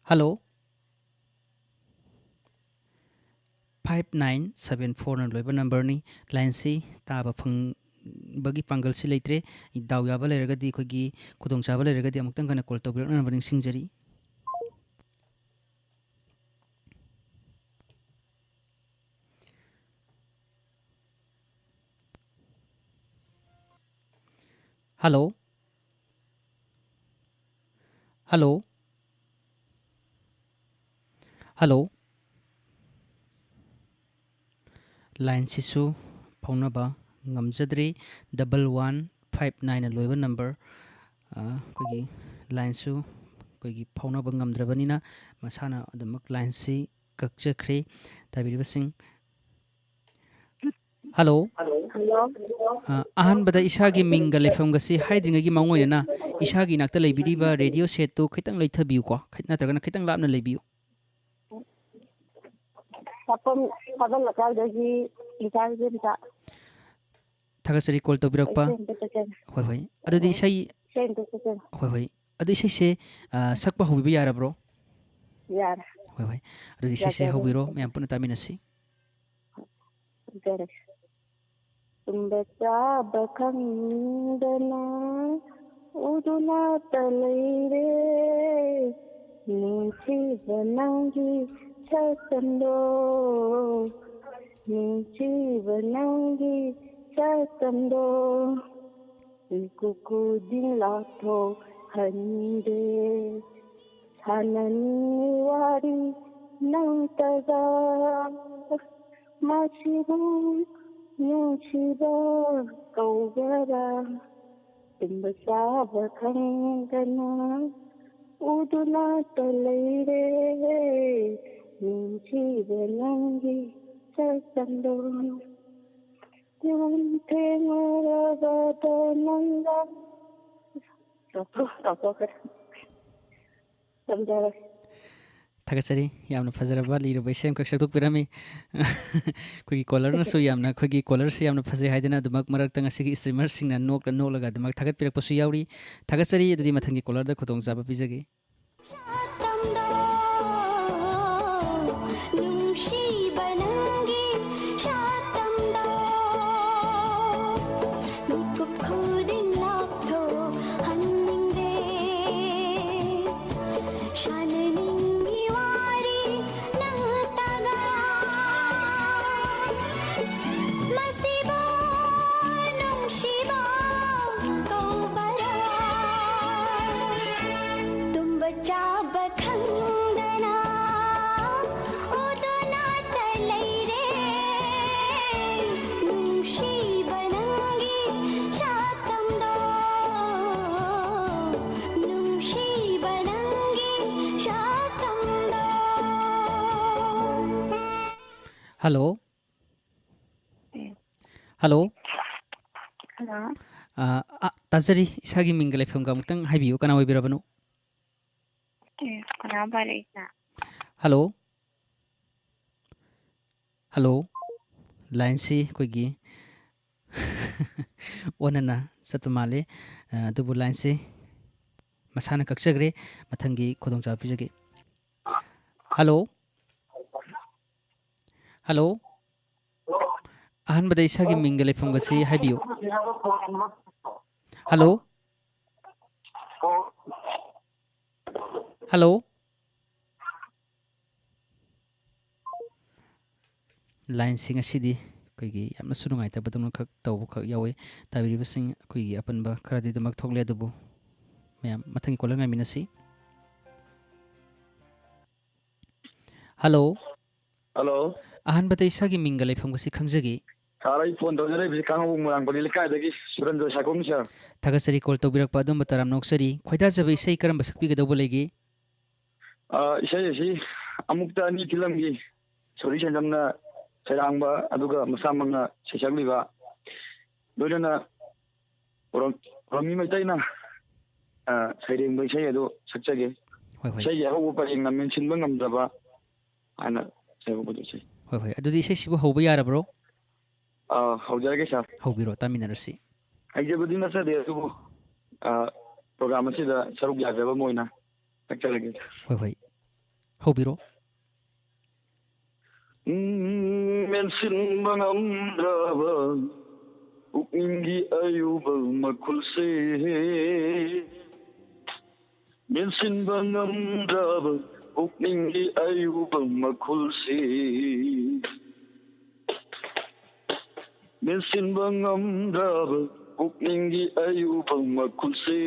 Hello. Five nine seven ꯐꯣꯔꯅ ꯂꯣꯏꯕ ꯅꯝꯕꯔꯅꯤ꯫ ꯂꯥꯏꯟꯁꯤ ꯇꯥꯕ ꯐꯪꯕꯒꯤ ꯄꯥꯡꯒꯜꯁꯤ ꯂꯩꯇ꯭ꯔꯦ꯫ ꯗꯥꯎ ꯌꯥꯕ ꯂꯩꯔꯒꯗꯤ, ꯑꯩꯈꯣꯏꯒꯤ ꯈꯨꯗꯣꯡꯆꯥꯕ ꯂꯩꯔꯒꯗꯤ ꯑꯃꯨꯛꯇꯪ ꯍꯟꯅ ꯀꯣꯜ ꯇꯧꯕꯤꯔꯛꯅꯕ ꯅꯤꯡꯁꯤꯡꯖꯔꯤ꯫ ꯍꯜꯂꯣ꯫ ꯍꯜꯂꯣ꯫ ꯍꯜꯂꯣ꯫ ꯂꯥꯏꯟꯁꯤꯁꯨ ꯐꯥꯎꯅꯕ ꯉꯝꯖꯗ꯭ꯔꯤ꯫ ꯗꯕꯜ ꯋꯥꯟ ꯐꯥꯏꯚ ꯅꯥꯏꯟꯅ ꯂꯣꯏꯕ ꯅꯝꯕꯔ, ꯑ, ꯑꯩꯈꯣꯏꯒꯤ ꯂꯥꯏꯟꯁꯨ ꯑꯩꯈꯣꯏꯒꯤ ꯐꯥꯎꯅꯕ ꯉꯝꯗ꯭ꯔꯕꯅꯤꯅ ꯃꯁꯥꯅ ꯑꯗꯨꯃꯛ ꯂꯥꯏꯟꯁꯤ ꯀꯛꯆꯈ꯭ꯔꯦ꯫ ꯇꯥꯕꯤꯔꯤꯕꯁꯤꯡ, ꯍꯜꯂꯣ꯫ ꯍꯜꯂꯣ꯫ ꯑ, ꯑꯍꯥꯟꯕꯗ ꯏꯁꯥꯒꯤ ꯃꯤꯡꯒ ꯂꯩꯐꯝꯒꯁꯤ ꯍꯥꯏꯗ꯭ꯔꯤꯉꯩꯒꯤ ꯃꯥꯡꯑꯣꯏꯅꯅ ꯏꯁꯥꯒꯤ ꯏꯅꯥꯛꯇ ꯂꯩꯕꯤꯔꯤꯕ ꯔꯦꯗꯤꯑꯣ ꯁꯦꯠꯇꯨ ꯈꯤꯇꯪ ꯂꯩꯊꯕꯤꯌꯨꯀꯣ, ꯈꯤ-, ꯅꯠꯇ꯭ꯔꯒꯅ ꯈꯤꯇꯪ ꯂꯥꯞꯅ ꯂꯩꯕꯤꯌꯨ꯫ ꯁꯥꯄꯝ, ꯁꯥꯄꯝ ꯂꯩꯀꯥꯏꯗꯒꯤ ꯏꯝꯐꯥꯜꯒꯤ ꯑꯝꯇ꯫ ꯊꯥꯒꯠꯆꯔꯤ ꯀꯣꯜ ꯇꯧꯕꯤꯔꯛꯄ꯫ ꯏꯁꯩ ꯑꯝꯇ ꯆꯠꯆꯒꯦ꯫ ꯍꯣꯏ, ꯍꯣꯏ꯫ ꯑꯗꯨꯗꯤ ꯏꯁꯩ, ꯏꯁꯩ ꯑꯝꯇ ꯆꯠꯆꯒꯦ꯫ ꯍꯣꯏ, ꯍꯣꯏ꯫ ꯑꯗꯨ ꯏꯁꯩꯁꯦ, ꯑ, ꯁꯛꯄ ꯍꯧꯕꯤꯕ ꯌꯥꯔꯕ꯭ꯔꯣ? ꯌꯥꯔꯦ꯫ ꯍꯣꯏ, ꯍꯣꯏ꯫ ꯑꯗꯨꯗꯤ ꯏꯁꯩꯁꯦ ꯌꯥꯖꯔꯦ꯫ ꯍꯧꯕꯤꯔꯣ, ꯃꯌꯥꯝ ꯄꯨꯟꯅ ꯇꯥꯃꯤꯟꯅꯁꯤ꯫ ꯌꯥꯖꯔꯦ꯫ ꯇꯨꯝꯕ ꯆꯥꯕ ꯈꯪꯗꯅ ꯎꯗꯨꯅꯇ ꯂꯩꯔꯦ꯫ ꯅꯨꯡꯁꯤꯕ ꯅꯪꯒꯤ ꯁꯛꯇꯝꯗꯣ, ꯅꯨꯡꯁꯤꯕ ꯅꯪꯒꯤ ꯁꯛꯇꯝꯗꯣ꯫ ꯃꯤꯀꯨꯞ ꯈꯨꯗꯤꯡ ꯂꯥꯞꯊꯣꯛꯍꯟꯅꯤꯡꯗꯦ꯫ ꯁꯥꯟꯅꯅꯤꯡꯉꯤ ꯋꯥꯔꯤ ꯅꯪꯇꯒ꯫ ꯃꯁꯤꯕꯨ ꯅꯨꯡꯁꯤꯕ ꯀꯧꯕꯔꯥ? ꯇꯨꯝꯕ ꯆꯥꯕ ꯈꯪꯗꯅ ꯎꯗꯨꯅꯇ ꯂꯩꯔꯦ꯫ ꯅꯨꯡꯁꯤꯕ ꯅꯪꯒꯤ ꯁꯛꯇꯝꯗꯣ꯫ ꯀꯣꯟ ꯐꯦꯡꯉꯨꯔꯕꯗ ꯅꯪꯒ꯫ ꯀꯥꯎꯊꯣꯛ-, ꯀꯥꯎꯊꯣꯛꯈ꯭ꯔꯦ꯫ ꯊꯝꯖꯔꯦ꯫ ꯊꯥꯒꯠꯆꯔꯤ꯫ ꯌꯥꯝꯅ ꯐꯖꯔꯕ ꯂꯤꯔꯕ ꯏꯁꯩ ꯑꯃꯈꯛ ꯁꯛꯇꯣꯛꯄꯤꯔꯝꯃꯤ꯫ ꯑꯩꯈꯣꯏꯒꯤ ꯀꯣꯂꯔꯅꯁꯨ ꯌꯥꯝꯅ, ꯑꯩꯈꯣꯏꯒꯤ ꯀꯣꯂꯔꯁꯦ ꯌꯥꯝꯅ ꯐꯖꯩ ꯍꯥꯏꯗꯅ ꯑꯗꯨꯃꯛ ꯃꯔꯛꯇ ꯉꯁꯤꯒꯤ ꯏꯁꯇ꯭ꯔꯤꯃꯔꯁꯤꯡꯅ ꯅꯣꯛꯂ ꯅꯣꯛꯂꯒ ꯑꯗꯨꯃꯛ ꯊꯥꯒꯠꯄꯤꯔꯛꯄꯁꯨ ꯌꯥꯎꯔꯤ꯫ ꯊꯥꯒꯠꯆꯔꯤ꯫ ꯑꯗꯨꯗꯤ ꯃꯊꯪꯒꯤ ꯀꯣꯂꯔꯗ ꯈꯨꯗꯣꯡꯆꯥꯕ ꯄꯤꯖꯒꯦ꯫ ꯁꯛꯇꯝꯗꯣ ꯅꯨꯡꯁꯤꯕ ꯅꯪꯒꯤ ꯁꯛꯇꯝꯗꯣ ꯃꯤꯀꯨꯞ ꯈꯨꯗꯤꯡ ꯂꯥꯞꯊꯣꯛꯍꯟꯅꯤꯡꯗꯦ꯫ ꯁꯥꯟꯅꯅꯤꯡꯉꯤ ꯋꯥꯔꯤ ꯅꯪꯇꯒ꯫ ꯃꯁꯤꯕꯨ ꯅꯨꯡꯁꯤꯕ ꯀꯧꯕꯔꯥ? ꯇꯨꯝꯕ ꯆꯥꯕ ꯈꯪꯗꯅ ꯎꯗꯨꯅꯇ ꯂꯩꯔꯦ꯫ ꯅꯨꯡꯁꯤꯕ ꯅꯪꯒꯤ ꯁꯛꯇꯝꯗꯣ, ꯅꯨꯡꯁꯤꯕ ꯅꯪꯒꯤ ꯁꯛꯇꯝꯗꯣ꯫ ꯍꯜꯂꯣ꯫ ꯎꯝ꯫ ꯍꯜꯂꯣ꯫ ꯍꯜꯂꯣ꯫ ꯑ, ꯑ, ꯇꯥꯖꯔꯤ꯫ ꯏꯁꯥꯒꯤ ꯃꯤꯡꯒ ꯂꯩꯐꯝꯒ ꯑꯃꯨꯛꯇꯪ ꯍꯥꯏꯕꯤꯌꯨ꯫ ꯀꯅꯥ ꯑꯣꯏꯕꯤꯔꯕꯅꯣ? ꯑꯦ, ꯀꯅꯥ ꯄꯥꯏꯔꯛꯏꯁꯤꯅ? ꯍꯜꯂꯣ꯫ ꯍꯜꯂꯣ꯫ ꯂꯥꯏꯟꯁꯤ ꯑꯩꯈꯣꯏꯒꯤ ꯑꯣꯟꯅꯅ ꯆꯠꯄ ꯃꯥꯜꯂꯤ꯫ ꯑ, ꯑꯗꯨꯕꯨ ꯂꯥꯏꯟꯁꯤ ꯃꯁꯥꯅ ꯀꯛꯆꯈ꯭ꯔꯦ꯫ ꯃꯊꯪꯒꯤ ꯈꯨꯗꯣꯡꯆꯥꯕ ꯄꯤꯖꯒꯦ꯫ ꯍꯜꯂꯣ꯫ ꯍꯜꯂꯣ꯫ ꯑꯍꯥꯟꯕꯗ ꯏꯁꯥꯒꯤ ꯃꯤꯡꯒ ꯂꯩꯐꯝꯒꯁꯤ ꯍꯥꯏꯕꯤꯌꯨ꯫ ꯍꯜꯂꯣ꯫ ꯍꯜꯂꯣ꯫ ꯂꯥꯏꯟꯁꯤꯡ ꯑꯁꯤꯗꯤ ꯑꯩꯈꯣꯏꯒꯤ ꯌꯥꯝꯅꯁꯨ ꯅꯨꯡꯉꯥꯏꯇꯕꯗꯧꯅ ꯈꯛ ꯇꯧꯕ ꯈꯛ ꯌꯥꯎꯋꯤ꯫ ꯇꯥꯕꯤꯔꯤꯕꯁꯤꯡ ꯑꯩꯈꯣꯏꯒꯤ ꯑꯄꯟꯕ ꯈꯔꯗꯤ ꯑꯗꯨꯃꯛ ꯊꯣꯛꯂꯦ, ꯑꯗꯨꯕꯨ ꯃꯌꯥꯝ ꯃꯊꯪꯒꯤ ꯀꯣꯂꯔ ꯉꯥꯏꯃꯤꯟꯅꯁꯤ꯫ ꯍꯜꯂꯣ꯫ ꯍꯜꯂꯣ꯫ ꯑꯍꯥꯟꯕꯗ ꯏꯁꯥꯒꯤ ꯃꯤꯡꯒ ꯂꯩꯐꯝꯒꯁꯤ ꯈꯪꯖꯒꯦ꯫ ꯁꯥꯔ, ꯑꯩ ꯐꯣꯟ ꯇꯧꯖꯔꯛꯏꯕꯁꯤ ꯈꯥꯡꯉꯕꯣꯛ ꯃꯣꯏꯔꯥꯡꯄꯜꯂꯤ ꯂꯩꯀꯥꯏꯗꯒꯤ ꯁꯨꯔꯦꯟꯗ꯭ꯔ ꯁꯥꯏꯈꯣꯝꯅꯤ, ꯁꯥꯔ꯫ ꯊꯥꯒꯠꯆꯔꯤ ꯀꯣꯜ ꯇꯧꯕꯤꯔꯛꯄ, ꯑꯗꯣꯝꯕꯨ ꯇꯔꯥꯝꯅ ꯑꯣꯛꯆꯔꯤ꯫ ꯈꯣꯏꯗꯥꯖꯕ ꯏꯁꯩ ꯀꯔꯝꯕ ꯁꯛꯄꯤꯒꯗꯧꯕ ꯂꯩꯒꯦ? ꯑ, ꯏꯁꯩ ꯑꯁꯤ ꯑꯃꯨꯛꯇ ꯑꯅꯤ ꯐꯤꯂꯝꯒꯤ ꯁꯣꯔꯤ ꯁꯦꯟꯖꯝꯅ ꯁꯩꯔꯥꯡꯕ, ꯑꯗꯨꯒ ꯃꯁꯥꯃꯛꯅ ꯁꯩꯁꯛꯂꯤꯕ, ꯂꯣꯏꯅꯅ ꯔꯣꯝ-, ꯔꯣꯃꯤ ꯃꯩꯇꯩꯅ, ꯑ, ꯁꯩꯔꯦꯡꯕ ꯏꯁꯩ ꯑꯗꯨ ꯁꯛꯆꯒꯦ꯫ ꯍꯣꯏ, ꯍꯣꯏ꯫ ꯏꯁꯩꯒꯤ ꯑꯍꯧꯕ ꯄꯔꯦꯡꯅ "ꯃꯦꯟꯁꯤꯟꯕ ꯉꯝꯗ꯭ꯔꯕ" ꯍꯥꯏꯅ ꯁꯩꯍꯧꯕꯗꯨ ꯏꯁꯩ꯫ ꯍꯣꯏ, ꯍꯣꯏ꯫ ꯑꯗꯨꯗꯤ ꯏꯁꯩꯁꯤꯕꯨ ꯍꯧꯕ ꯌꯥꯔꯕ꯭ꯔꯣ? ꯑ, ꯍꯧꯖꯔꯒꯦ, ꯁꯥꯔ꯫ ꯍꯧꯕꯤꯔꯣ, ꯇꯥꯃꯤꯟꯅꯔꯁꯤ꯫ ꯍꯩꯖꯕꯗꯤ ꯅꯠꯆꯗꯦ, ꯑꯗꯨꯕꯨ, ꯑ, ꯄ꯭ꯔꯣꯒ꯭ꯔꯥꯝ ꯑꯁꯤꯗ ꯁꯔꯨꯛ ꯌꯥꯖꯕ ꯑꯃ ꯑꯣꯏꯅ ꯁꯛꯆꯔꯒꯦ꯫ ꯍꯣꯏ, ꯍꯣꯏ꯫ ꯍꯧꯕꯤꯔꯣ꯫ ꯎꯝ, ꯃꯦꯟꯁꯤꯟꯕ ꯉꯝꯗ꯭ꯔꯕ ꯄꯨꯛꯅꯤꯡꯒꯤ ꯑꯌꯨꯕ ꯃꯈꯨꯜꯁꯦ꯫ ꯃꯦꯟꯁꯤꯟꯕ ꯉꯝꯗ꯭ꯔꯕ ꯄꯨꯛꯅꯤꯡꯒꯤ ꯑꯌꯨꯕ ꯃꯈꯨꯜꯁꯦ꯫ ꯃꯦꯟꯁꯤꯟꯕ ꯉꯝꯗ꯭ꯔꯕ ꯄꯨꯛꯅꯤꯡꯒꯤ ꯑꯌꯨꯕ ꯃꯈꯨꯜꯁꯦ꯫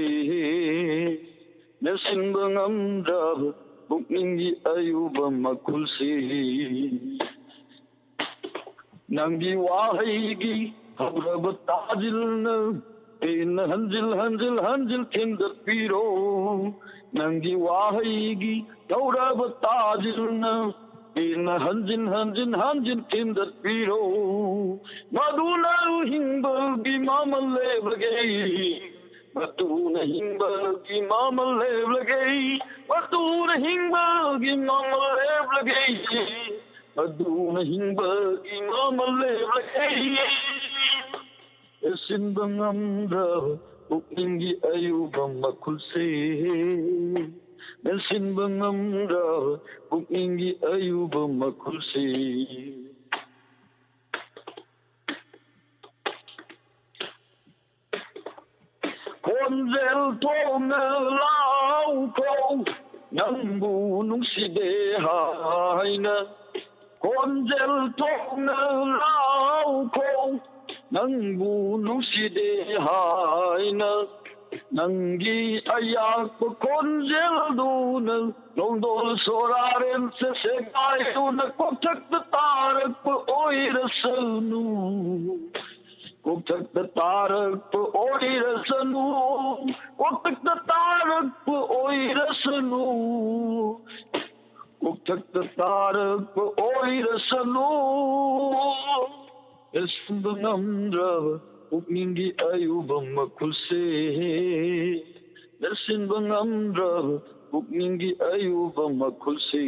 ꯃꯦꯟꯁꯤꯟꯕ ꯉꯝꯗ꯭ꯔꯕ ꯄꯨꯛꯅꯤꯡꯒꯤ ꯑꯌꯨꯕ ꯃꯈꯨꯜꯁꯦ꯫ ꯅꯪꯒꯤ ꯋꯥꯍꯩꯒꯤ ꯍꯧꯔꯕ ꯇꯥꯖꯤꯜꯅ ꯄꯦꯟꯅ ꯍꯟꯖꯤꯜ ꯍꯟꯖꯤꯜ ꯍꯟꯖꯤꯜ ꯊꯤꯟꯗꯠꯄꯤꯔꯣ꯫ ꯅꯪꯒꯤ ꯋꯥꯍꯩꯒꯤ ꯊꯧꯔꯕ ꯇꯥꯖꯤꯜꯅ ꯄꯦꯟꯅ ꯍꯟꯖꯤꯟ ꯍꯟꯖꯤꯟ ꯍꯟꯖꯤꯟ ꯊꯤꯟꯗꯠꯄꯤꯔꯣ꯫ ꯃꯗꯨꯅ ꯍꯤꯡꯕꯒꯤ ꯃꯃꯜ ꯂꯦꯞꯂꯒꯦ꯫ ꯃꯗꯨꯅ ꯍꯤꯡꯕꯒꯤ ꯃꯃꯜ ꯂꯦꯞꯂꯒꯦ꯫ ꯃꯗꯨꯅ ꯍꯤꯡꯕꯒꯤ ꯃꯃꯜ ꯂꯦꯞꯂꯒꯦ꯫ ꯑꯗꯨꯅ ꯍꯤꯡꯕꯒꯤ ꯃꯃꯜ ꯂꯩꯔꯦ꯫ ꯂꯦꯞꯁꯤꯟꯕ ꯉꯝꯗ꯭ꯔꯕ ꯄꯨꯛꯅꯤꯡꯒꯤ ꯑꯌꯨꯕ ꯃꯈꯨꯜꯁꯦ, ꯂꯦꯞꯁꯤꯟꯕ ꯉꯝꯗ꯭ꯔꯕ ꯄꯨꯛꯅꯤꯡꯒꯤ ꯑꯌꯨꯕ ꯃꯈꯨꯜꯁꯦ꯫ ꯈꯣꯟꯖꯦꯜ ꯊꯣꯛꯅ ꯂꯥꯎꯈꯣ, ꯅꯪꯕꯨ ꯅꯨꯡꯁꯤꯗꯦ ꯍꯥꯏꯅ꯫ ꯈꯣꯟꯖꯦꯜ ꯊꯣꯛꯅ ꯂꯥꯎꯈꯣ, ꯅꯪꯕꯨ ꯅꯨꯡꯁꯤꯗꯦ ꯍꯥꯏꯅ꯫ ꯅꯪꯒꯤ ꯑꯌꯥꯛꯄ ꯈꯣꯟꯖꯦꯜꯗꯨꯅ ꯅꯣꯡꯗꯣꯜ ꯁꯣꯔꯥꯔꯦꯜꯁꯦ ꯁꯦꯒꯥꯏꯗꯨꯅ ꯀꯣꯛꯊꯛꯇ ꯇꯥꯔꯛꯄ ꯑꯣꯏꯔꯁꯅꯨ꯫ ꯀꯣꯛꯊꯛꯇ ꯇꯥꯔꯛꯄ ꯑꯣꯏꯔꯁꯅꯨ, ꯀꯣꯛꯊꯛꯇ ꯇꯥꯔꯛꯄ ꯑꯣꯏꯔꯁꯅꯨ, ꯀꯣꯛꯊꯛꯇ ꯇꯥꯔꯛꯄ ꯑꯣꯏꯔꯁꯅꯨ꯫ ꯂꯦꯞꯁꯤꯟꯕ ꯉꯝꯗ꯭ꯔꯕ ꯄꯨꯛꯅꯤꯡꯒꯤ ꯑꯌꯨꯕ ꯃꯈꯨꯜꯁꯦ, ꯂꯦꯞꯁꯤꯟꯕ ꯉꯝꯗ꯭ꯔꯕ ꯄꯨꯛꯅꯤꯡꯒꯤ ꯑꯌꯨꯕ ꯃꯈꯨꯜꯁꯦ꯫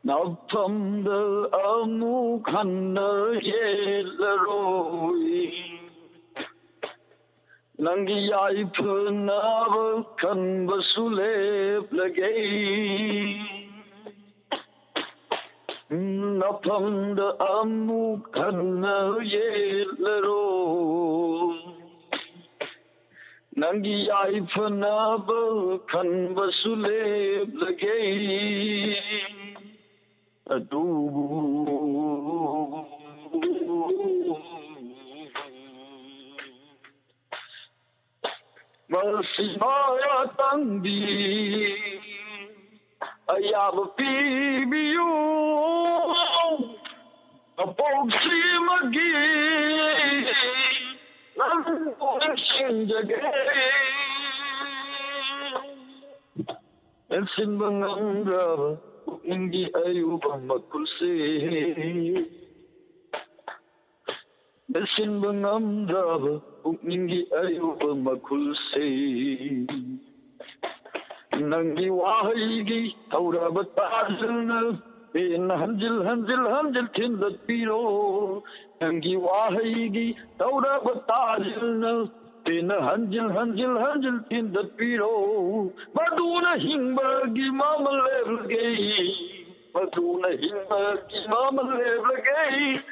ꯅꯐꯝꯗ ꯑꯃꯨꯛ ꯍꯟꯅ ꯌꯦꯠꯂꯔꯣꯏ꯫ ꯅꯪꯒꯤ ꯌꯥꯏꯐꯅꯕ ꯈꯟꯕꯁꯨ ꯂꯦꯞꯂꯒꯦ꯫ ꯅꯐꯝꯗ ꯑꯃꯨꯛ ꯍꯟꯅ ꯌꯦꯠꯂꯔꯣꯏ꯫ ꯅꯪꯒꯤ ꯌꯥꯏꯐꯅꯕ ꯈꯟꯕꯁꯨ ꯂꯦꯞꯂꯒꯦ꯫ ꯑꯗꯨꯕꯨ ꯃꯁꯤꯃ ꯇꯪꯗꯤ ꯑꯌꯥꯕ ꯄꯤꯕꯤꯌꯨ꯫ ꯃꯄꯣꯛꯁꯤꯃꯒꯤ ꯅꯪꯕꯨ ꯅꯤꯡꯁꯤꯡꯖꯒꯦ꯫ ꯂꯦꯞꯁꯤꯟꯕ ꯉꯝꯗ꯭ꯔꯕ ꯄꯨꯛꯅꯤꯡꯒꯤ ꯑꯌꯨꯕ ꯃꯈꯨꯜꯁꯦ, ꯂꯦꯞꯁꯤꯟꯕ ꯉꯝꯗ꯭ꯔꯕ ꯄꯨꯛꯅꯤꯡꯒꯤ ꯑꯌꯨꯕ ꯃꯈꯨꯜꯁꯦ꯫ ꯅꯪꯒꯤ ꯋꯥꯍꯩꯒꯤ ꯊꯧꯔꯕ ꯇꯥꯖꯤꯜꯅ ꯄꯦꯟꯅ ꯍꯟꯖꯤꯜ ꯍꯟꯖꯤꯜ ꯍꯟꯖꯤꯜ ꯊꯤꯟꯗꯠꯄꯤꯔꯣ꯫ ꯅꯪꯒꯤ ꯋꯥꯍꯩꯒꯤ ꯊꯧꯔꯕ ꯇꯥꯖꯤꯜꯅ ꯄꯦꯟꯅ ꯍꯟꯖꯤꯜ ꯍꯟꯖꯤꯜ ꯍꯟꯖꯤꯜ ꯊꯤꯟꯗꯠꯄꯤꯔꯣ꯫ ꯃꯗꯨꯅ ꯍꯤꯡꯕꯒꯤ ꯃꯃꯜ ꯂꯦꯞꯂꯒꯦ꯫ ꯃꯗꯨꯅ ꯍꯤꯡꯕꯒꯤ ꯃꯃꯜ ꯂꯦꯞꯂꯒꯦ꯫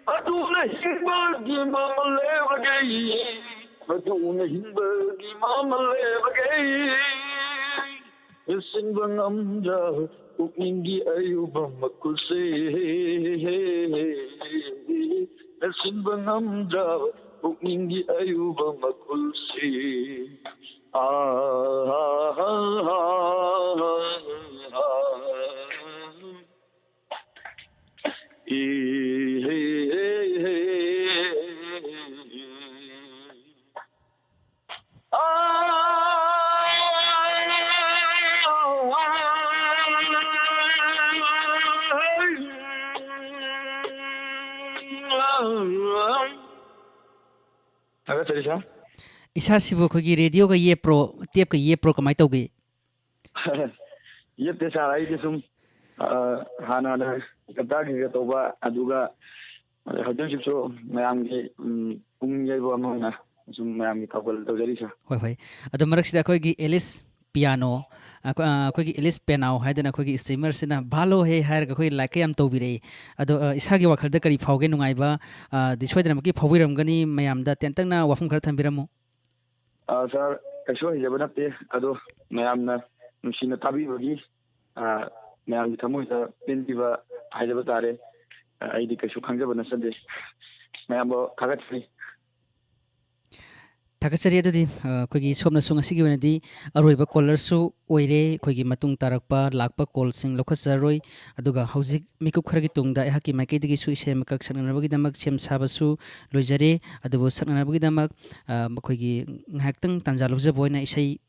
ꯃꯗꯨꯅ ꯍꯤꯡꯕꯒꯤ ꯃꯃꯜ ꯂꯦꯞꯂꯒꯦ꯫ ꯃꯗꯨꯅ ꯍꯤꯡꯕꯒꯤ ꯃꯃꯜ ꯂꯦꯞꯂꯒꯦ꯫ ꯂꯦꯞꯁꯤꯟꯕ ꯉꯝꯗ꯭ꯔꯕ ꯄꯨꯛꯅꯤꯡꯒꯤ ꯑꯌꯨꯕ ꯃꯈꯨꯜꯁꯦ꯫ ꯂꯦꯞꯁꯤꯟꯕ ꯉꯝꯗ꯭ꯔꯕ ꯄꯨꯛꯅꯤꯡꯒꯤ ꯑꯌꯨꯕ ꯃꯈꯨꯜꯁꯦ꯫ ꯑꯥ, ꯑꯥ, ꯑꯥ, ꯑꯥ, ꯑꯥ꯫ ꯊꯥꯒꯠꯆꯔꯤ, ꯁꯥꯔ꯫ ꯏꯁꯥꯁꯤꯕꯨ ꯑꯩꯈꯣꯏꯒꯤ ꯔꯦꯗꯤꯑꯣꯒ ꯌꯦꯞꯄ꯭ꯔꯣ, ꯇꯦꯞꯀ ꯌꯦꯞꯄ꯭ꯔꯣ, ꯀꯃꯥꯏꯅ ꯇꯧꯒꯦ? ꯌꯦꯞꯇꯦ, ꯁꯥꯔ, ꯑꯩꯗꯤ ꯁꯨꯝ, ꯑ, ꯍꯥꯟꯅ ꯍꯥꯟꯅ ꯀꯇꯥꯒꯤꯒ ꯇꯧꯕ, ꯑꯗꯨꯒ ꯍꯧꯖꯤꯛ ꯍꯧꯖꯤꯛꯁꯨ ꯃꯌꯥꯝꯒꯤ, ꯎꯝ, ꯄꯨꯛꯅꯤꯡ ꯌꯩꯕ ꯑꯃ ꯑꯣꯏꯅ ꯁꯨꯝ ꯃꯌꯥꯝꯒꯤ ꯊꯧꯒꯜ ꯇꯧꯖꯔꯤ, ꯁꯥꯔ꯫ ꯍꯣꯏ, ꯍꯣꯏ꯫ ꯑꯗꯣ ꯃꯔꯛꯁꯤꯗ ꯑꯩꯈꯣꯏꯒꯤ ꯑꯦꯂꯤꯁ ꯄꯤꯌꯥꯅꯣ, ꯑꯩꯈꯣꯏ-, ꯑ, ꯑꯩꯈꯣꯏꯒꯤ ꯑꯦꯂꯤꯁ ꯄꯦꯅꯥꯎ ꯍꯥꯏꯗꯅ ꯑꯩꯈꯣꯏꯒꯤ streamer ꯁꯤꯅ "ꯚꯥꯂꯣ ꯍꯦ" ꯍꯥꯏꯔꯒ ꯑꯩꯈꯣꯏ like ꯀ ꯌꯥꯝ ꯇꯧꯕꯤꯔꯛꯏ꯫ ꯑꯗꯣ, ꯑ, ꯏꯁꯥꯒꯤ ꯋꯥꯈꯜꯗ ꯀꯔꯤ ꯐꯥꯎꯒꯦ? ꯅꯨꯡꯉꯥꯏꯕ, ꯑ, ꯗꯤ ꯁꯣꯏꯗꯅꯃꯛꯀꯤ ꯐꯥꯎꯕꯤꯔꯝꯒꯅꯤ꯫ ꯃꯌꯥꯝꯗ ꯇꯦꯟꯇꯛꯅ ꯋꯥꯐꯝ ꯈꯔ ꯊꯝꯕꯤꯔꯝꯃꯨ꯫ ꯑ, ꯁꯥꯔ, ꯀꯩꯁꯨ ꯍꯩꯖꯕ ꯅꯠꯇꯦ, ꯑꯗꯣ ꯃꯌꯥꯝꯅ ꯅꯨꯡꯁꯤꯅ ꯇꯥꯕꯤꯕꯒꯤ, ꯑ, ꯃꯌꯥꯝꯒꯤ ꯊꯃꯣꯏꯗ ꯄꯦꯟꯕꯤꯕ ꯍꯥꯏꯖꯕ ꯇꯥꯔꯦ꯫ ꯑ, ꯑꯩꯗꯤ ꯀꯩꯁꯨ ꯈꯪꯖꯕ ꯅꯠꯆꯗꯦ꯫ ꯃꯌꯥꯝꯕꯨ ꯊꯥꯒꯠꯆꯔꯤ꯫ ꯊꯥꯒꯠꯆꯔꯤ꯫ ꯑꯗꯨꯗꯤ, ꯑ, ꯑꯩꯈꯣꯏꯒꯤ ꯁꯣꯝꯅꯁꯨ ꯉꯁꯤꯒꯤ ꯑꯣꯏꯅꯗꯤ ꯑꯔꯣꯏꯕ caller ꯁꯨ ꯑꯣꯏꯔꯦ꯫ ꯑꯩꯈꯣꯏꯒꯤ ꯃꯇꯨꯡ ꯇꯥꯔꯛꯄ ꯂꯥꯛꯄ call ꯁꯤꯡ ꯂꯧꯈꯠꯆꯔꯔꯣꯏ꯫ ꯑꯗꯨꯒ ꯍꯧꯖꯤꯛ ꯃꯤꯀꯨꯞ ꯈꯔꯒꯤ ꯇꯨꯡꯗ ꯑꯩꯍꯥꯛꯀꯤ ꯃꯥꯏꯀꯩꯗꯒꯤꯁꯨ ꯏꯁꯩ ꯑꯃꯈꯛ ꯁꯛꯅꯅꯕꯒꯤꯗꯃꯛ ꯁꯦꯝ ꯁꯥꯕꯁꯨ ꯂꯣꯏꯖꯔꯦ꯫ ꯑꯗꯨꯕꯨ ꯁꯛꯅꯅꯕꯒꯤꯗꯃꯛ, ꯑ, ꯃꯈꯣꯏꯒꯤ ꯉꯥꯏꯍꯥꯛꯇꯪ ꯇꯥꯟꯖꯥ ꯂꯧꯖꯕ ꯑꯣꯏꯅ ꯏꯁꯩ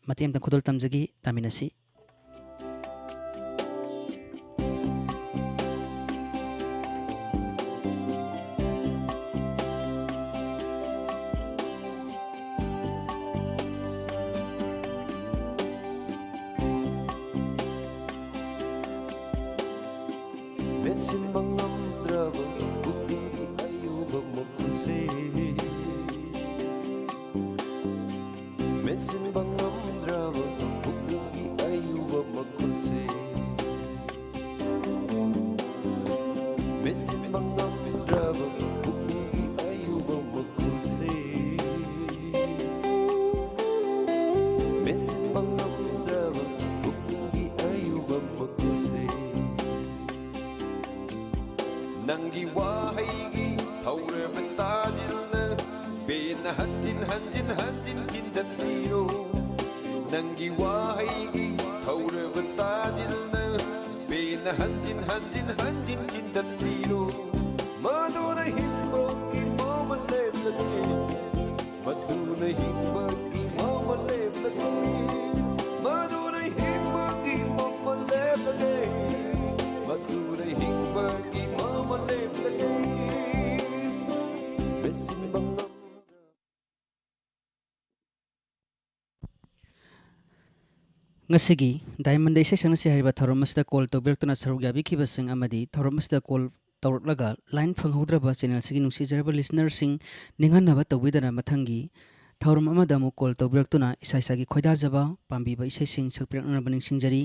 ꯃꯇꯦꯛ ꯑꯃꯇꯪ ꯈꯨꯗꯣꯜ ꯇꯝꯖꯒꯦ, ꯇꯥꯃꯤꯟꯅꯁꯤ꯫ ꯃꯦꯠꯁꯤꯟꯕ ꯉꯝꯗ꯭ꯔꯕ ꯄꯨꯛꯅꯤꯡꯒꯤ ꯑꯌꯨꯕ ꯃꯈꯨꯜꯁꯦ꯫ ꯃꯦꯠꯁꯤꯟꯕ ꯉꯝꯗ꯭ꯔꯕ ꯄꯨꯛꯅꯤꯡꯒꯤ ꯑꯌꯨꯕ ꯃꯈꯨꯜꯁꯦ꯫ ꯃꯦꯠꯁꯤꯟꯕ ꯉꯝꯗ꯭ꯔꯕ ꯄꯨꯛꯅꯤꯡꯒꯤ ꯑꯌꯨꯕ ꯃꯈꯨꯜꯁꯦ꯫ ꯃꯦꯠꯁꯤꯟꯕ ꯉꯝꯗ꯭ꯔꯕ ꯄꯨꯛꯅꯤꯡꯒꯤ ꯑꯌꯨꯕ ꯃꯈꯨꯜꯁꯦ꯫ ꯅꯪꯒꯤ ꯋꯥꯍꯩꯒꯤ ꯊꯧꯔꯕ ꯇꯥꯖꯤꯜꯅ ꯄꯦꯟꯅ ꯍꯟꯖꯤꯟ ꯍꯟꯖꯤꯟ ꯍꯟꯖꯤꯟ ꯊꯤꯟꯗꯠꯄꯤꯔꯣ꯫ ꯅꯪꯒꯤ ꯋꯥꯍꯩꯒꯤ ꯊꯧꯔꯕ ꯇꯥꯖꯤꯜꯅ ꯄꯦꯟꯅ ꯍꯟꯖꯤꯟ ꯍꯟꯖꯤꯟ ꯍꯟꯖꯤꯟ ꯊꯤꯟꯗꯠꯄꯤꯔꯣ꯫ ꯃꯗꯨꯅ ꯍꯤꯡꯕꯒꯤ ꯃꯃꯜ ꯂꯦꯞꯂꯒꯦ꯫ ꯃꯗꯨꯅ ꯍꯤꯡꯕꯒꯤ ꯃꯃꯜ ꯂꯦꯞꯂꯒꯦ꯫ ꯃꯗꯨꯅ ꯍꯤꯡꯕꯒꯤ ꯃꯃꯜ ꯂꯦꯞꯂꯒꯦ꯫ ꯃꯗꯨꯅ ꯍꯤꯡꯕꯒꯤ ꯃꯃꯜ ꯂꯦꯞꯂꯒꯦ꯫ ꯃꯦꯠꯁꯤꯟꯕ ꯉꯝ- ꯉꯁꯤꯒꯤ ꯗꯥꯏꯃꯟꯗ ꯏꯁꯩ ꯁꯛꯅꯁꯤ ꯍꯥꯏꯔꯤꯕ ꯊꯧꯔꯝ ꯑꯁꯤꯗ ꯀꯣꯜ ꯇꯧꯕꯤꯔꯛꯇꯨꯅ ꯁꯔꯨꯛ ꯌꯥꯕꯤꯈꯤꯕꯁꯤꯡ ꯑꯃꯗꯤ ꯊꯧꯔꯝ ꯑꯁꯤꯗ ꯀꯣꯜ ꯇꯧꯔꯛꯂꯒ ꯂꯥꯏꯟ ꯐꯪꯍꯧꯗ꯭ꯔꯕ ꯆꯦꯅꯦꯜꯁꯤꯒꯤ ꯅꯨꯡꯁꯤꯖꯔꯕ ꯂꯤꯁꯅꯔꯁꯤꯡ ꯅꯤꯡꯍꯟꯅꯕ ꯇꯧꯕꯤꯗꯅ ꯃꯊꯪꯒꯤ ꯊꯧꯔꯝ ꯑꯃꯗ ꯑꯃꯨꯛ ꯀꯣꯜ ꯇꯧꯕꯤꯔꯛꯇꯨꯅ ꯏꯁꯥ ꯏꯁꯥꯒꯤ ꯈꯣꯏꯗꯥꯖꯕ ꯄꯥꯝꯕꯤꯕ ꯏꯁꯩꯁꯤꯡ ꯁꯛꯄꯤꯔꯛꯅꯅꯕ ꯅꯤꯡꯁꯤꯡꯖꯔꯤ꯫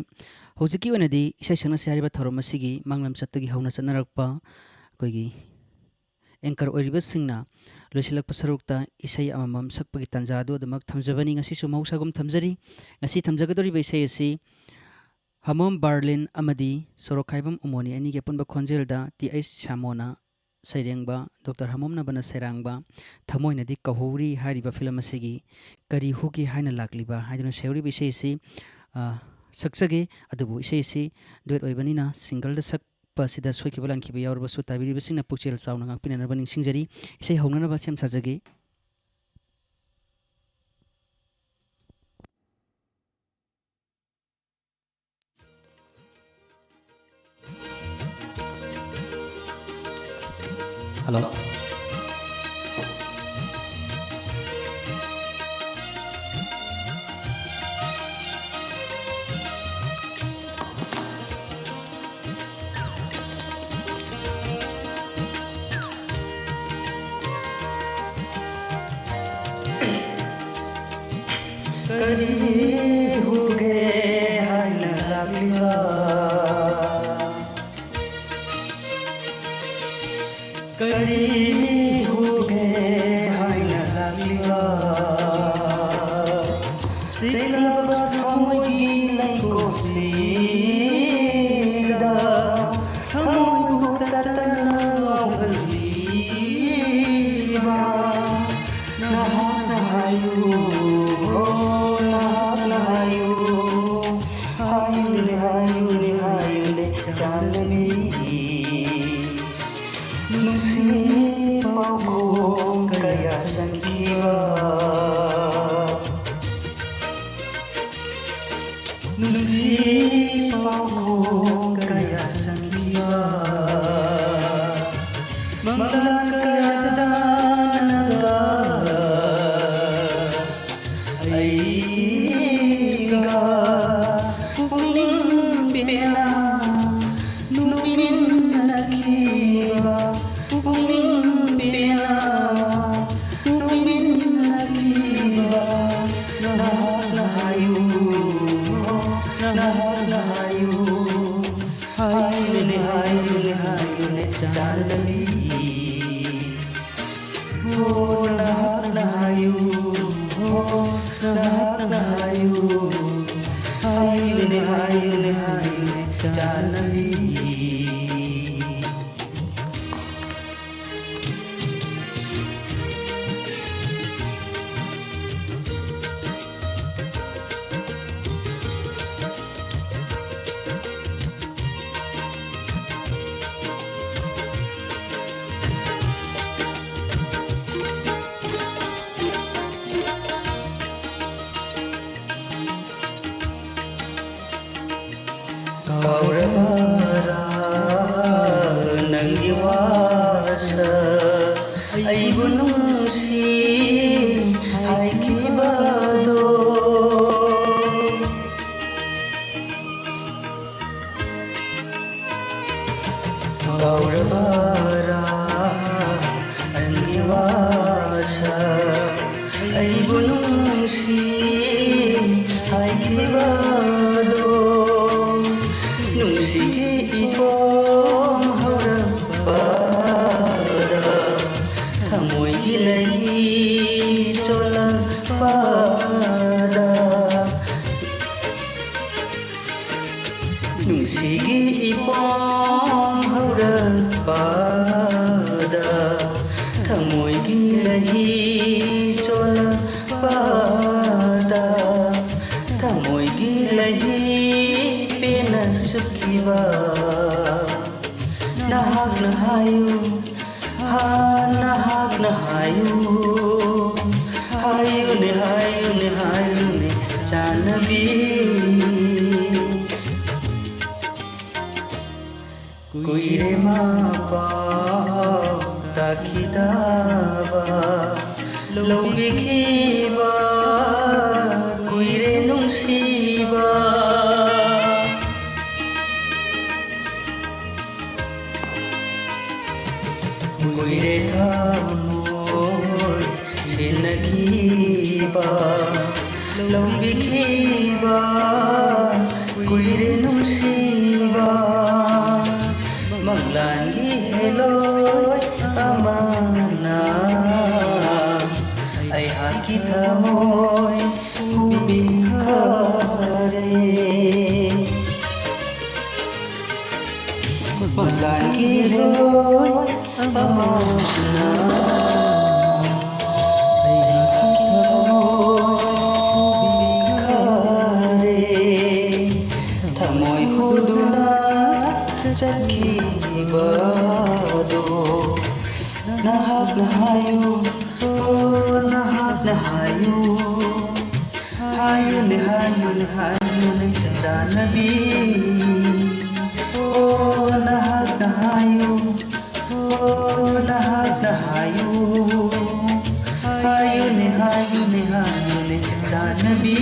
ꯍꯧꯖꯤꯛꯀꯤ ꯑꯣꯏꯅꯗꯤ ꯏꯁꯩ ꯁꯛꯅꯁꯤ ꯍꯥꯏꯔꯤꯕ ꯊꯧꯔꯝ ꯑꯁꯤꯒꯤ ꯃꯥꯡꯂꯝ ꯆꯠꯇꯒꯤ ꯍꯧꯅ ꯆꯠꯅꯔꯛꯄ ꯑꯩꯈꯣꯏꯒꯤ ꯑꯦꯡꯀꯔ ꯑꯣꯏꯔꯤꯕꯁꯤꯡꯅ ꯂꯣꯏꯁꯤꯜꯂꯛꯄ ꯁꯔꯨꯛꯇ ꯏꯁꯩ ꯑꯃꯃꯝ ꯁꯛꯄꯒꯤ ꯇꯥꯟꯖꯥ ꯑꯗꯨ ꯑꯗꯨꯃꯛ ꯊꯝꯖꯕꯅꯤ꯫ ꯉꯁꯤꯁꯨ ꯃꯍꯧꯁꯥꯒꯨꯝ ꯊꯝꯖꯔꯤ꯫ ꯉꯁꯤ ꯊꯝꯖꯒꯗꯧꯔꯤꯕ ꯏꯁꯩ ꯑꯁꯤ ꯍꯃꯣꯝ ꯕꯥꯔꯂꯤꯟ ꯑꯃꯗꯤ ꯁꯣꯔꯣꯛꯈꯥꯏꯕꯝ ꯎꯃꯣꯅꯤ ꯑꯅꯤꯒꯤ ꯑꯄꯨꯟꯕ ꯈꯣꯟꯖꯦꯜꯗ ꯇꯤ ꯑꯩꯆ ꯁ꯭ꯌꯥꯃꯣꯅ ꯁꯩꯔꯦꯡꯕ, ꯗꯣꯛꯇꯔ ꯍꯃꯣꯝꯅꯕꯅ ꯁꯩꯔꯥꯡꯕ, ꯊꯃꯣꯏꯅꯗꯤ ꯀꯧꯍꯧꯔꯤ ꯍꯥꯏꯔꯤꯕ ꯐꯤꯂꯝ ꯑꯁꯤꯒꯤ ꯀꯔꯤ ꯍꯨꯒꯦ ꯍꯥꯏꯅ ꯂꯥꯛꯂꯤꯕ ꯍꯥꯏꯗꯨꯅ ꯁꯩꯍꯧꯔꯤꯕ ꯏꯁꯩ ꯑꯁꯤ, ꯑ, ꯁꯛꯆꯒꯦ꯫ ꯑꯗꯨꯕꯨ ꯏꯁꯩ ꯑꯁꯤ ꯗꯨꯋꯦꯠ ꯑꯣꯏꯕꯅꯤꯅ ꯁꯤꯡꯒꯜꯗ ꯁꯛ ꯄ ꯑꯁꯤꯗ ꯁꯣꯏꯈꯤꯕ ꯂꯥꯟꯈꯤꯕ ꯌꯥꯎꯔꯕꯁꯨ ꯇꯥꯕꯤꯔꯤꯕꯁꯤꯡꯅ ꯄꯨꯛꯆꯦꯜ ꯆꯥꯎꯅ ꯉꯥꯛꯄꯤꯅꯅꯕ ꯅꯤꯡꯁꯤꯡꯖꯔꯤ꯫ ꯏꯁꯩ ꯍꯧꯅꯅꯕ ꯁꯦꯝ ꯁꯥꯖꯒꯦ꯫ ꯍꯜꯂꯣ꯫ ꯀꯔꯤ ꯍꯨꯒꯦ ꯍꯥꯏꯅ ꯂꯥꯛꯂꯤꯕ? ꯀꯔꯤ ꯍꯨꯒꯦ ꯍꯥꯏꯅ ꯂꯥꯛꯂꯤꯕ? ꯁꯤꯂꯕ ꯊꯃꯣꯏꯒꯤ ꯂꯩꯀꯣꯜꯁꯤꯗ ꯊꯃꯣꯏꯕꯨ ꯇꯠꯇꯅ ꯉꯥꯎꯍꯜꯂꯤꯕ ꯅꯍꯥꯛꯅ ꯍꯥꯏꯌꯨ, ꯑꯣ ꯅꯍꯥꯛꯅ ꯍꯥꯏꯌꯨ, ꯍꯥꯏꯌꯨꯅꯦ, ꯍꯥꯏꯌꯨꯅꯦ, ꯍꯥꯏꯌꯨꯅꯦ, ꯆꯥꯟꯅꯕꯤ꯫ ꯅꯨꯡꯁꯤ ꯄꯥꯎꯈꯣꯡ ꯀꯌꯥ ꯁꯟꯈꯤꯕ, ꯅꯨꯡꯁꯤ ꯄꯥꯎꯈꯣꯡ ꯀꯌꯥ ꯁꯟꯈꯤꯕ, ꯃꯪꯂꯥꯟ ꯀꯌꯥꯗ ꯅꯪꯒ ꯑꯩꯒ ꯄꯨꯛꯅꯤꯡ ꯄꯦꯟꯅ ꯅꯨꯃꯤꯟꯅꯈꯤꯕ, ꯄꯨꯛꯅꯤꯡ ꯄꯦꯟꯅ ꯅꯨꯃꯤꯟꯅꯈꯤꯕ, ꯅꯍꯥꯛꯅ ꯍꯥꯏꯌꯨ, ꯅꯍꯥꯛꯅ ꯍꯥꯏꯌꯨ, ꯍꯥꯏꯌꯨꯅꯦ, ꯍꯥꯏꯌꯨꯅꯦ, ꯍꯥꯏꯌꯨꯅꯦ, ꯆꯥꯟꯅꯕꯤ꯫ ꯍꯣ ꯅꯍꯥꯛꯅ ꯍꯥꯏꯌꯨ, ꯍꯣ ꯅꯍꯥꯛꯅ ꯍꯥꯏꯌꯨ, ꯍꯥꯏꯌꯨꯅꯦ, ꯍꯥꯏꯌꯨꯅꯦ, ꯍꯥꯏꯌꯨꯅꯦ, ꯆꯥꯟꯅꯕꯤ꯫ ꯀꯥꯎꯔꯕꯔꯥ ꯅꯪꯒꯤ ꯋꯥꯁꯛ, ꯑꯩꯕꯨ ꯅꯨꯡꯁꯤ ꯍꯥꯏꯈꯤꯕꯗꯣ? ꯀꯥꯎꯔꯕꯔꯥ ꯅꯪꯒꯤ ꯋꯥꯁꯛ, ꯑꯩꯕꯨ ꯅꯨꯡꯁꯤ ꯁꯤꯒꯤ ꯏꯄꯣꯝ ꯍꯧꯔꯛꯄꯗ ꯊꯃꯣꯏꯒꯤ ꯂꯩꯍꯤ ꯆꯣꯜꯂꯛꯄꯗ ꯊꯃꯣꯏꯒꯤ ꯂꯩꯍꯤ ꯄꯦꯟꯅ ꯆꯨꯞꯈꯤꯕ ꯅꯍꯥꯛꯅ ꯍꯥꯏꯌꯨ, ꯍꯥ, ꯅꯍꯥꯛꯅ ꯍꯥꯏꯌꯨ, ꯍꯥꯏꯌꯨꯅꯦ, ꯍꯥꯏꯌꯨꯅꯦ, ꯍꯥꯏꯌꯨꯅꯦ, ꯆꯥꯟꯅꯕꯤ꯫ ꯀꯨꯏꯔꯦ ꯃꯥꯄꯥꯎ ꯇꯥꯈꯤꯗꯕ, ꯂꯧꯕꯤꯈꯤꯕ ꯀꯨꯏꯔꯦ ꯅꯨꯡꯁꯤꯕ꯫ ꯀꯨꯏꯔꯦ ꯊꯃꯣꯏ ꯁꯤꯟꯅꯈꯤꯕ, ꯂꯧꯕꯤꯈꯤꯕ ꯀꯨꯏꯔꯦ ꯅꯨꯡꯁꯤꯕ꯫ ꯃꯪꯂꯥꯟꯒꯤ ꯍꯦꯂꯣꯏ ꯑꯃꯅ ꯑꯩꯍꯥꯛꯀꯤ ꯊꯃꯣꯏ ꯍꯨꯕꯤꯈꯔꯦ꯫ ꯃꯪꯂꯥꯟꯒꯤ ꯍꯦꯂꯣꯏ ꯑꯃꯅ ꯑꯩꯒꯤ ꯊꯃꯣꯏ ꯍꯨꯕꯤꯈꯔꯦ꯫ ꯊꯃꯣꯏ ꯍꯨꯗꯨꯅ ꯆꯠꯈꯤꯕꯗꯣ ꯅꯍꯥꯛꯅ ꯍꯥꯏꯌꯨ, ꯑꯣ, ꯅꯍꯥꯛꯅ ꯍꯥꯏꯌꯨ꯫ ꯍꯥꯏꯌꯨꯅꯦ, ꯍꯥꯏꯌꯨꯅꯦ, ꯍꯥꯏꯌꯨꯅꯦ, ꯆꯥꯟꯅꯕꯤ꯫ ꯑꯣ, ꯅꯍꯥꯛꯅ ꯍꯥꯏꯌꯨ꯫ ꯑꯣ, ꯅꯍꯥꯛꯅ ꯍꯥꯏꯌꯨ꯫ ꯍꯥꯏꯌꯨꯅꯦ, ꯍꯥꯏꯌꯨꯅꯦ, ꯍꯥꯏꯌꯨꯅꯦ, ꯆꯥꯟꯅꯕꯤ꯫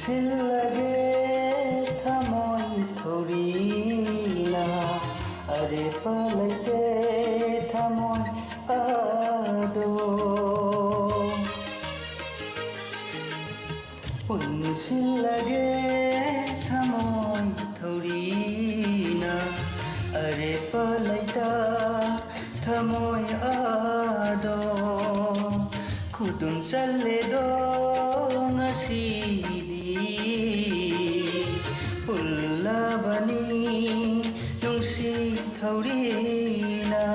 ꯁꯤꯜꯂꯒꯦ ꯊꯃꯣꯏ ꯊꯧꯔꯤꯅ, ꯑꯔꯦꯞꯄ ꯂꯩꯇꯦ ꯊꯃꯣꯏ ꯑꯗꯣ꯫ ꯄꯨꯟꯁꯤꯜꯂꯒꯦ ꯊꯃꯣꯏ ꯊꯧꯔꯤꯅ, ꯑꯔꯦꯞꯄ ꯂꯩꯇ ꯊꯃꯣꯏ ꯑꯗꯣ꯫ ꯈꯨꯗꯨꯝ ꯆꯜꯂꯦꯗꯣ ꯉꯁꯤꯗꯤ, ꯄꯨꯜꯂꯕꯅꯤ ꯅꯨꯡꯁꯤ ꯊꯧꯔꯤꯅ꯫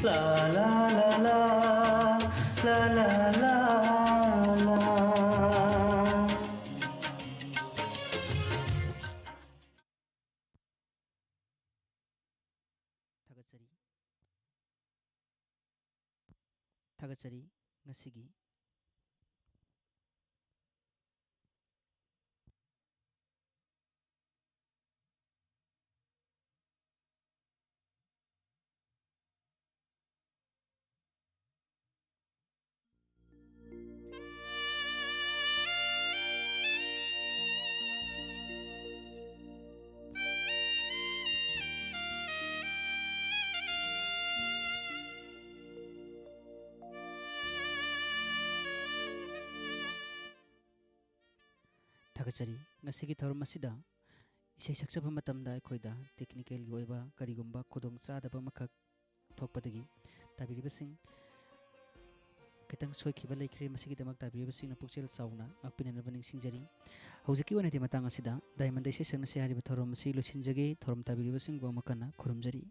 La la la la, la la la la. ꯊꯥꯒꯠꯆꯔꯤ꯫ ꯊꯥꯒꯠꯆꯔꯤ ꯉꯁꯤꯒꯤ꯫ ꯊꯥꯒꯠꯆꯔꯤ꯫ ꯉꯁꯤꯒꯤ ꯊꯧꯔꯝ ꯑꯁꯤꯗ ꯏꯁꯩ ꯁꯛꯆꯕ ꯃꯇꯝꯗ ꯑꯩꯈꯣꯏꯗ technicalꯒꯤ ꯑꯣꯏꯕ ꯀꯔꯤꯒꯨꯝꯕ ꯈꯨꯗꯣꯡꯆꯥꯗꯕ ꯑꯃꯈꯛ ꯊꯣꯛꯄꯗꯒꯤ ꯇꯥꯕꯤꯔꯤꯕꯁꯤꯡ ꯈꯤꯇꯪ ꯁꯣꯏꯈꯤꯕ ꯂꯩꯈ꯭ꯔꯦ꯫ ꯃꯁꯤꯒꯤꯗꯃꯛ ꯇꯥꯕꯤꯔꯤꯕꯁꯤꯡꯅ ꯄꯨꯛꯆꯦꯜ ꯆꯥꯎꯅ ꯉꯥꯛꯄꯤꯅꯅꯕ ꯅꯤꯡꯁꯤꯡꯖꯔꯤ꯫ ꯍꯧꯖꯤꯛꯀꯤ ꯑꯣꯏꯅꯗꯤ ꯃꯇꯥꯡ ꯑꯁꯤꯗ Diamondꯗ ꯏꯁꯩ ꯁꯛꯅꯁꯤ ꯍꯥꯏꯔꯤꯕ ꯊꯧꯔꯝ ꯑꯁꯤ ꯂꯣꯏꯁꯤꯟꯖꯒꯦ꯫ ꯊꯧꯔꯝ ꯇꯥꯕꯤꯔꯤꯕꯁꯤꯡꯕꯨ ꯑꯃꯨꯛ ꯍꯟꯅ ꯈꯨꯔꯨꯝꯖꯔꯤ꯫